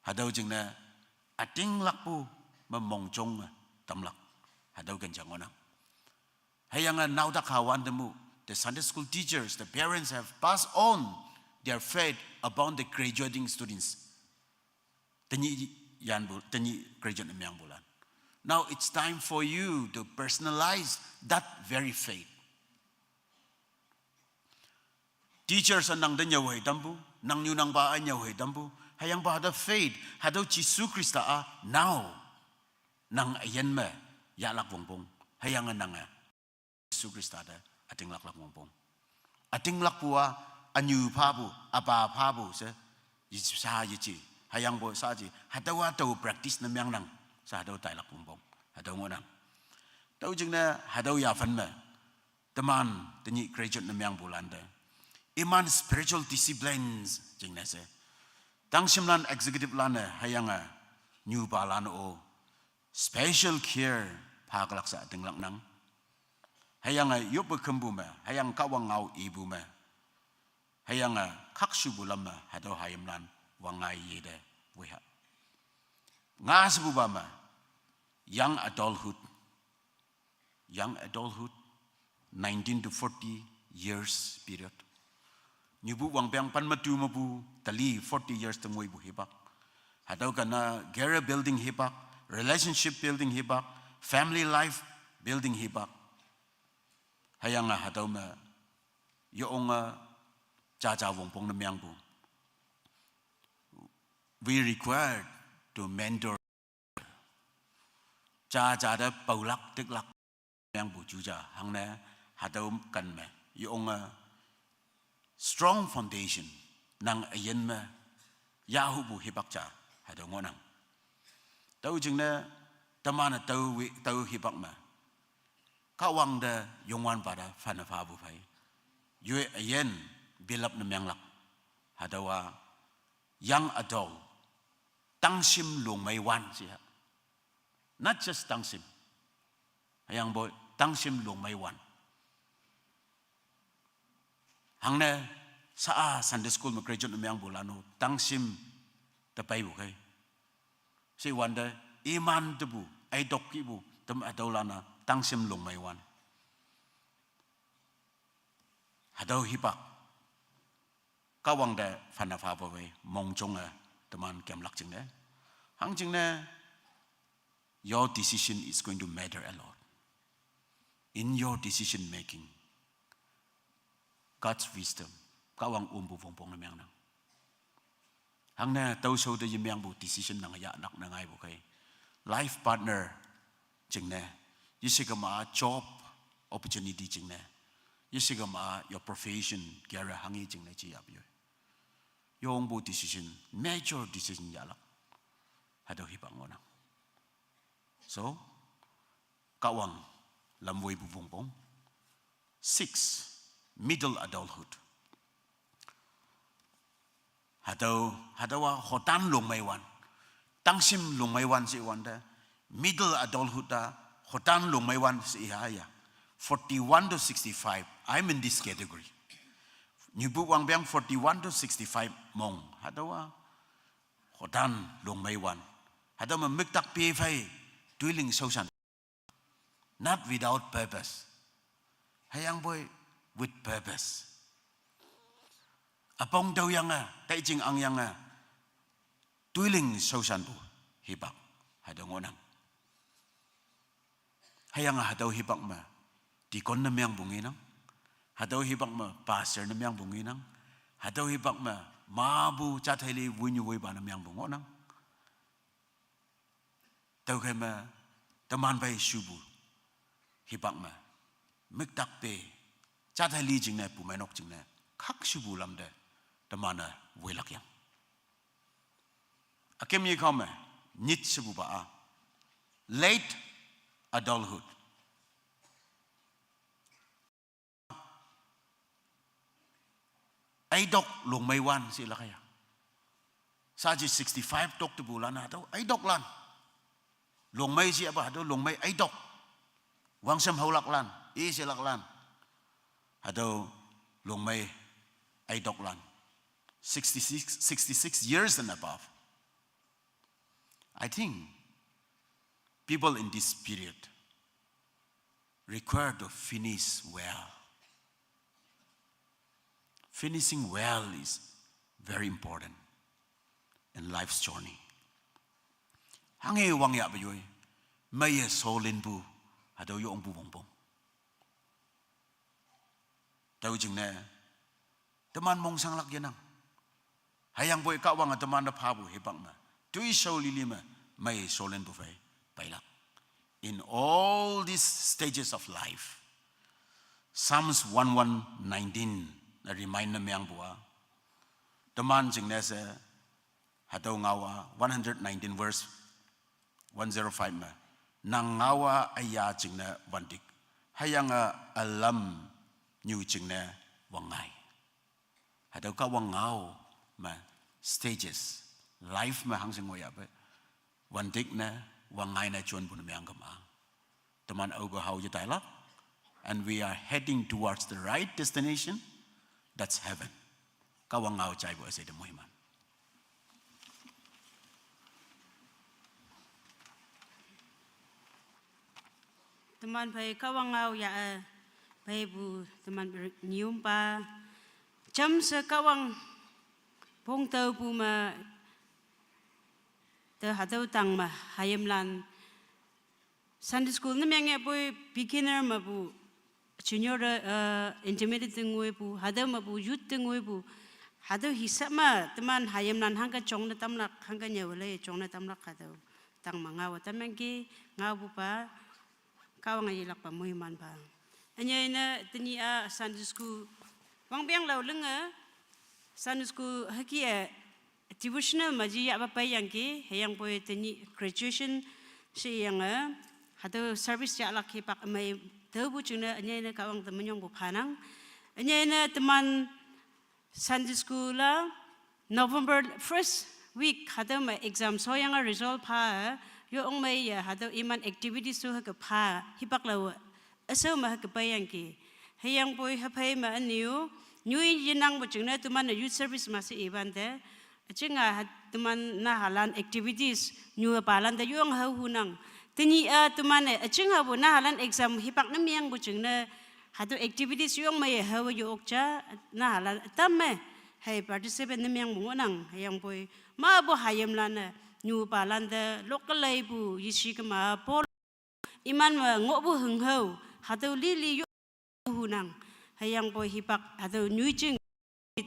Hatüo jingne ütinglakpu me mongjong-e tamlak, hatüo ken ja ngohnang. Hüyange naotak ha wante mu, the Sunday school teachers, the parents have passed on their faith upon the graduating students. Tenyih yanbu, tenyih graduate ne mengbulan. Now it's time for you to personalize that very faith. Teachers a nang te nyüohei tampu, nang nyu nang pa a nyüohei tampu, hüyangpu hatüo faith, hatüo Jesu Khrista a now nang üyin me yahlak wongpong, hüyange nange Jesu Khrista te ütinglaklak wongpong. Ütinglakpu a, ünyu phapu, üpa phapu she, yesha yeji, hüyangpoi shaji, hatüowa tao practice ne mengnang, she hatüo tailak wongpong, hatüo ngohnang. Tüo jingne hatüo yaphen me, teman tenyih graduate ne mengpulan te, iman spiritual disciplines jingne she, tangshimlan executive lan-e hüyange nyupalan-o special care phalak she ütinglaknang. Hüyange yoppe khümpu me, hüyange Kahwang ngao ipu me, hüyange khakshupu lam me hatüo hayimlan wangngai yete weiha. Nga shepupa me, young adulthood, young adulthood, nineteen to forty years period. Nyupu wangpeng pen metu mepu teli forty years te ngoipu hipak. Hatüo kena career building hipak, relationship building hipak, family life building hipak. Hüyange hatüo me yeonge jaja wongpong ne mengpu. We required to mentor. Jaja te paolak tiklak mengpu juja hangne hatüo ken me yeonge strong foundation nang üyin me yahupu hipak ja hatüo ngohnang. Tüo jingne teman-e tao wi-, tao hipak me Kahwang te Youngwanpa te phane phapu phei, yoi üyin build up ne menglak. Hatüowa young adult, tangshim longmei wan she ha. Not just tangshim, hüyangpoi tangshim longmei wan. Hangne sha-a Sunday school me graduate ne mengpulan-o tangshim te peipu khei. She wante iman tepu, aitok kihpu, tem hatüolan-a tangshim longmei wan. Hatüo hipak Kahwang te phane phapu phei mongjonge teman kemlak jingne, hangjingne, your decision is going to matter a lot. In your decision making, God's wisdom, Kahwang ompu wongpong ne mengnang. Hangne tüoshao te yemengpu decision nang yahlak ne ngaipu khei. Life partner jingne, yeshikema job opportunity jingne, yeshikema your profession, career hanghe jingne ji yap yoi. Yongpu decision, major decision yahlak. Hatüo hipak ngohnang. So, Kahwang lamwoipu wongpong. Six, middle adulthood. Hatüo, hatüowa hotan longmei wan. Tangshim longmei wan she wante, middle adulthood a hotan longmei wan she ha ya. Forty-one to sixty-five, I'm in this category. Nyupu wangpeng forty-one to sixty-five mong. Hatüowa hotan longmei wan. Hatüo me müktak pe phei toiling shaoshan. Not without purpose, hüyangpoi with purpose. Üpong tüoyange, taijing angyange, toiling shaoshanpu hipak hatüo ngohnang. Hüyange hatüo hipak me deacon ne mengpu ngenang. Hatüo hipak me pastor ne mengpu ngenang. Hatüo hipak me mapu jathei li woinyu woipa ne mengpu ngohnang. Tüokhei me teman phei shupu hipak me, müktak pe, jathei li jingne, pumeinok jingne, khakshupu lam te teman-e woilak yang. Üküm yekao me, nyit shepupa a, late adulthood. Üidok longmei wan she lak ya. Shaji sixty-five tok tepulan hatüo üidoklan. Longmei she apa hatüo longmei üidok. Wangshem haolaklan, i she laklan, hatüo longmei üidoklan. Sixty-six, sixty-six years and above. I think people in this period required to finish well. Finishing well is Very important in life's journey. Hanghe wang yahpu yoi, meiye solinpu, hatüo yongpu wongpong. Tüo jingne, teman mongshanglak yenang. Hüyangpoi Kahwange teman te phapu hipak me, toishao lili me, mei solinpu phei peilak. In all these stages of life, Psalms one one nineteen, a reminder meangpu a, teman jingne she, hatüo ngao a, one hundred nineteen verse one zero five me, nang ngao a üya jingne wantik, hüyange ülam nyu jingne wangngai. Hatüo Kahwang ngao me stages, life me hangshin ngohyahpe, wantik ne, wangngai ne jonpu ne meangkema. Teman aope hao yetailak, and we are heading towards the right destination, that's heaven. Kahwang ngao jaipu üshei te moiman. Teman phei Kahwang ngao ya, eh, pheipu teman nyumpa. Jamshe Kahwang pongtaopu me, te hatüo tang me, hayimlan Sunday school ne meng yahpoi beginner mepu, junior, eh, intermediate te ngoipu, hatüo mepu youth te ngoipu, hatüo hisap me teman hayimlan hangke jongne tamlak, hangke nyüolei jongne tamlak hatüo tang me ngao tamyangki, ngaopupa, Kahwange yelakpa moimanpa. Ünyei ne tenyih a Sunday school wangpeng lao linge, Sunday school hüke e devotional me ji yahpa peiyangki, hüyangpoi tenyih graduation sheyange, hatüo service yahlak hipak mei taopu jingne ünyei ne Kahwang te minyongpu phanang. Ünyei ne teman Sunday school a November first week hatüo me exam shoyange result pha, yongmeiye hatüo iman activities to hüke pha, hipak lao üshao me hüke peiyangki. Hüyangpoi hüphei me ünyu, nyoi yenangpu jingne teman-e youth service ma she iwante, üjinga ha teman nahalan activities nyu palan te yong haohunang. Tenyih a teman-e üjingapu nahalan exam hipak ne mengpu jingne, hatüo activities yongmeiye haowe yo-ok ja, nahalan ütam me hei participate ne mengpu ngohnang. Hüyangpoi mapu hayimlan-e nyu palan te lokkeleipu yeshi kema pol iman me ngohpu hünghao, hatüo lili yo hunang. Hüyangpoi hipak hatüo nyoijing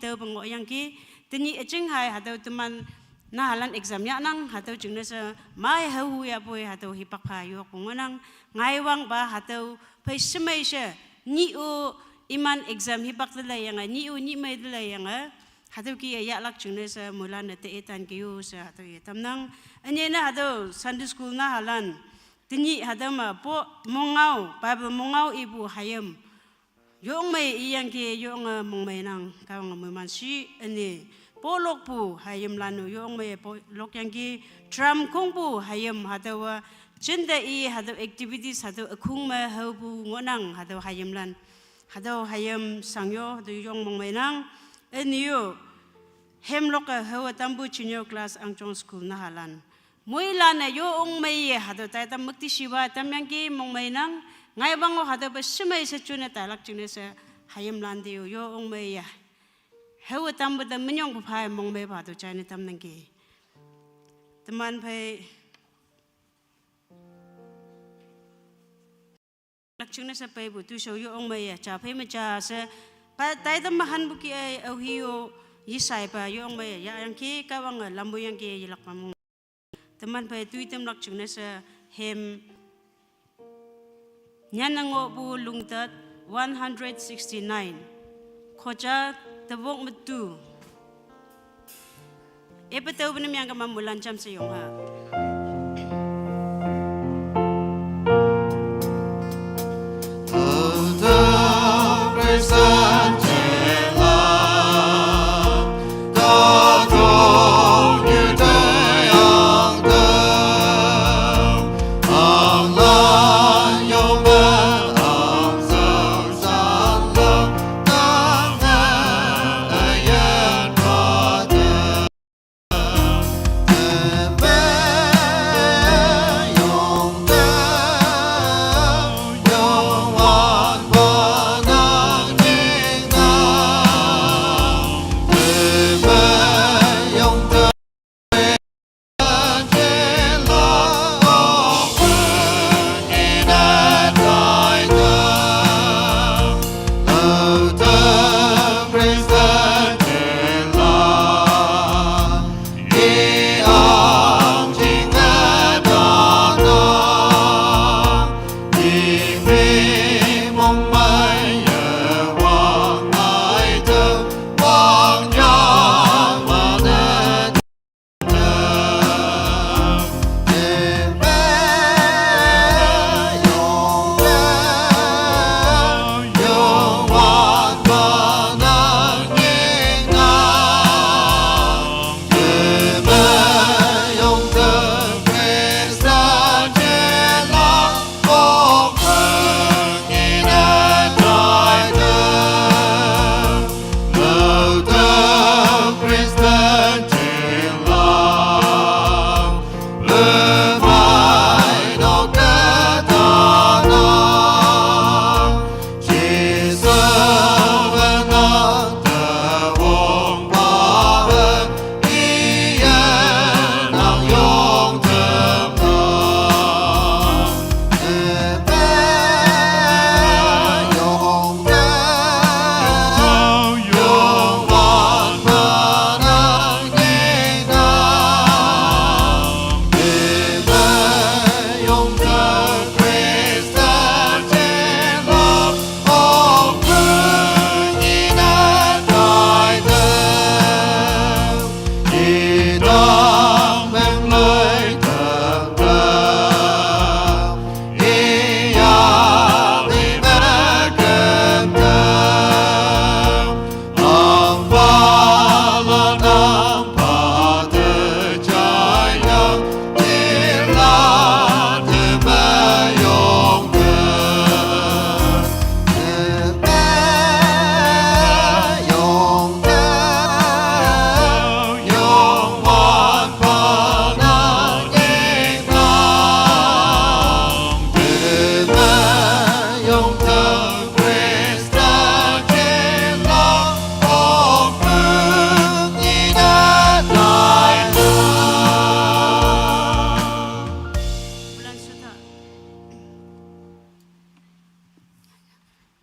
taope ngohyangki, tenyih üjing hai hatüo teman nahalan exam yahnang, hatüo jingne she mai haohu yahpoi hatüo hipak pha yokpu ngohnang. Ngaiwangpa hatüo phei shemei she, nyih-o iman exam hipak te leiyange, nyih-o nyih mei te leiyange, hatüo kih-e yahlak jingne she moilan-e te itan ke yo she hatüo yetamnang. Ünyei ne hatüo Sunday school nahalan tenyih hatüo me po mongngao, Bible mongngao ipu hayim yongmei iyangki yonge mongmeinang, Kahwange moiman shi üne. Polokpu hayimlan-o yongmei polokyangki, drum kongpu hayim hatüowa jinte i hatüo activities hatüo ükhong me haopu ngohnang hatüo hayimlan. Hatüo hayim shangyo hatüo yong mongmeinang. Üne-o hymn lokke haowe tampu junior class Angjong school nahalan. Moilan-e yongmeiye hatüo taitam müktishiwa tamyangki mongmeinang, ngaiwang-o hatüope shemei she june tailak jingne she hayimlan te-o yongmeiye haowe tampu te minyongpu phei mongmeipa hatüo jaine tamnangki. Teman phei lak jingne she peipu toishao yongmeiye ja phei me ja she, pa taitam me hanpu kih-e aohe-o yeshaipa yongmeiye yahyangki, Kahwange lampu yangki yelakpa mong. Teman phei toitamlak jingne she hymn nyanne ngohpu lungtat one hundred sixty-nine. Khoja tewok me tu. Ipe taopu ne mengkema moilan jamshe yong ha.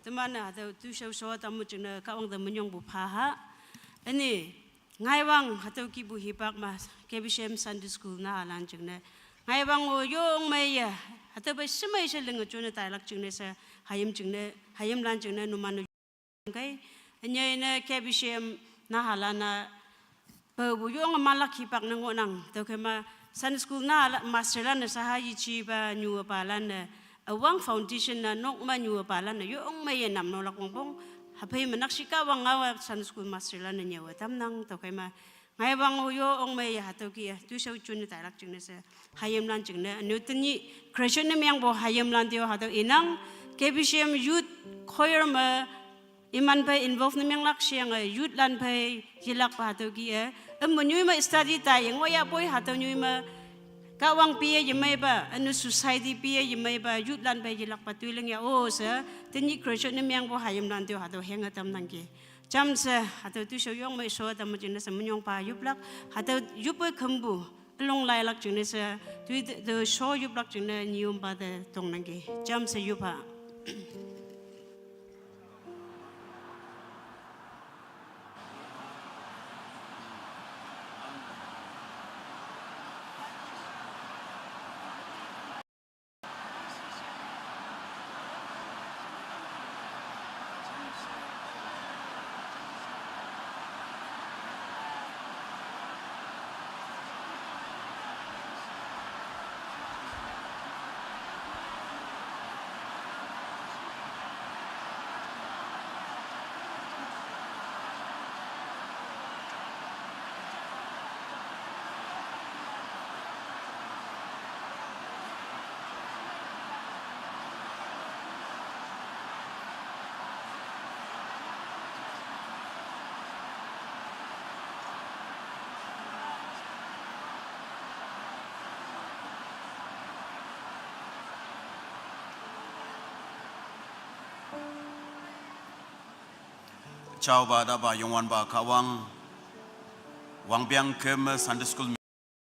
Teman-e hatüo toishao sho tammu jingne Kahwang te minyongpu pha ha. Üni, ngaiwang hatüo kihpu hipak me, K B C M Sunday School nahalan jingne. Ngaiwang-o yong meiye, hatüope shemei she linge jone tailak jingne she, hayim jingne, hayimlan jingne numan-o kei. Ünyei ne K B C M nahalan-a, paopu yonge malak hipak ne ngohnang. Tüokhei ma Sunday School nahala masterlan-e shaha yejipa nyupalan-e, üwang foundation ne nok me nyupalan-e yong meiye namnolak wongpong. Haphei me nakshih Kahwang ngao-a Sunday School masterlan-e nyüowe tamnang. Tüokhei ma ngaiwang-o yong meiye hatüo kih-e toishao jone tailak jingne she, hayimlan jingne, üne-o tenyih graduate ne mengpu hayimlan te-o hatüo inang, K B C M Youth Choir me iman phei involve ne menglak sheyange youthlan phei yelakpa hatüo kih-e, ümpu nyoi me study taiye ngohyahpoi hatüo nyoi me, Kahwang piye yemeipa, üne society piye yemeipa youthlan phei yelakpa toi ling ya-o she, tenyih graduate ne mengpu hayimlan te-o hatüo henge tamnangki. Jamshe hatüo toishao yong mei sho tammu jingne she minyong pha yoplak, hatüo yoppe khümpu ülong lailak jingne she, toi te, te sho yoplak jingne nyiyompa te tongnangki. Jamshe yop ha. Jaopa, Tapa, Youngwanpa Kahwang, wangpeng keme Sunday School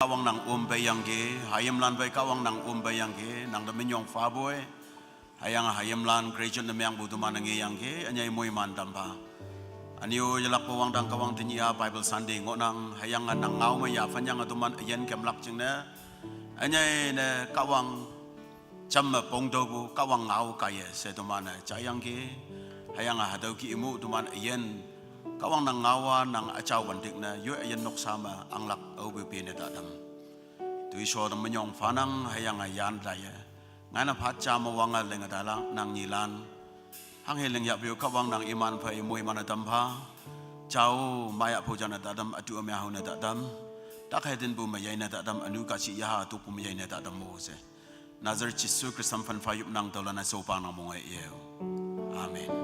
Kahwang nang om peiyangki, hayimlan phei Kahwang nang om peiyangki, nangte minyong phapoi. Hüyange hayimlan graduate ne mengpu teman-e ngeyangki, ünyei moiman tampha. Üne-o yelakpe wangdang Kahwang tenyih-a Bible Sunday ngohnang, hüyange nang ngao me yaphanyange teman üyin kemlak jingne. Ünyei ne Kahwang jamme pongtüopu Kahwang ngao kaiye she teman-e jaiyangki. Hüyange hatüo kih imu teman üyin Kahwang nang ngao-a nang üjao wantik ne yoi üyin noksa me anglak aope pene tatam. Toisho te minyong phanang hüyange yan taiye. Ngaine phat ja me wange linge tailak nang nyilan. Hanghe ling yahpeo Kahwang nang iman phei moiman-e tampha. Jao, maya phojane tatam, ütu ümya hone tatam. Takhe tinpu me yeine tatam, ünu kashi yaha tokpu me yeine tatam mo she. Nazareth Jesu Khrista me phanpha yopnang, taolan-e shaopa nang monge yeo. Amen.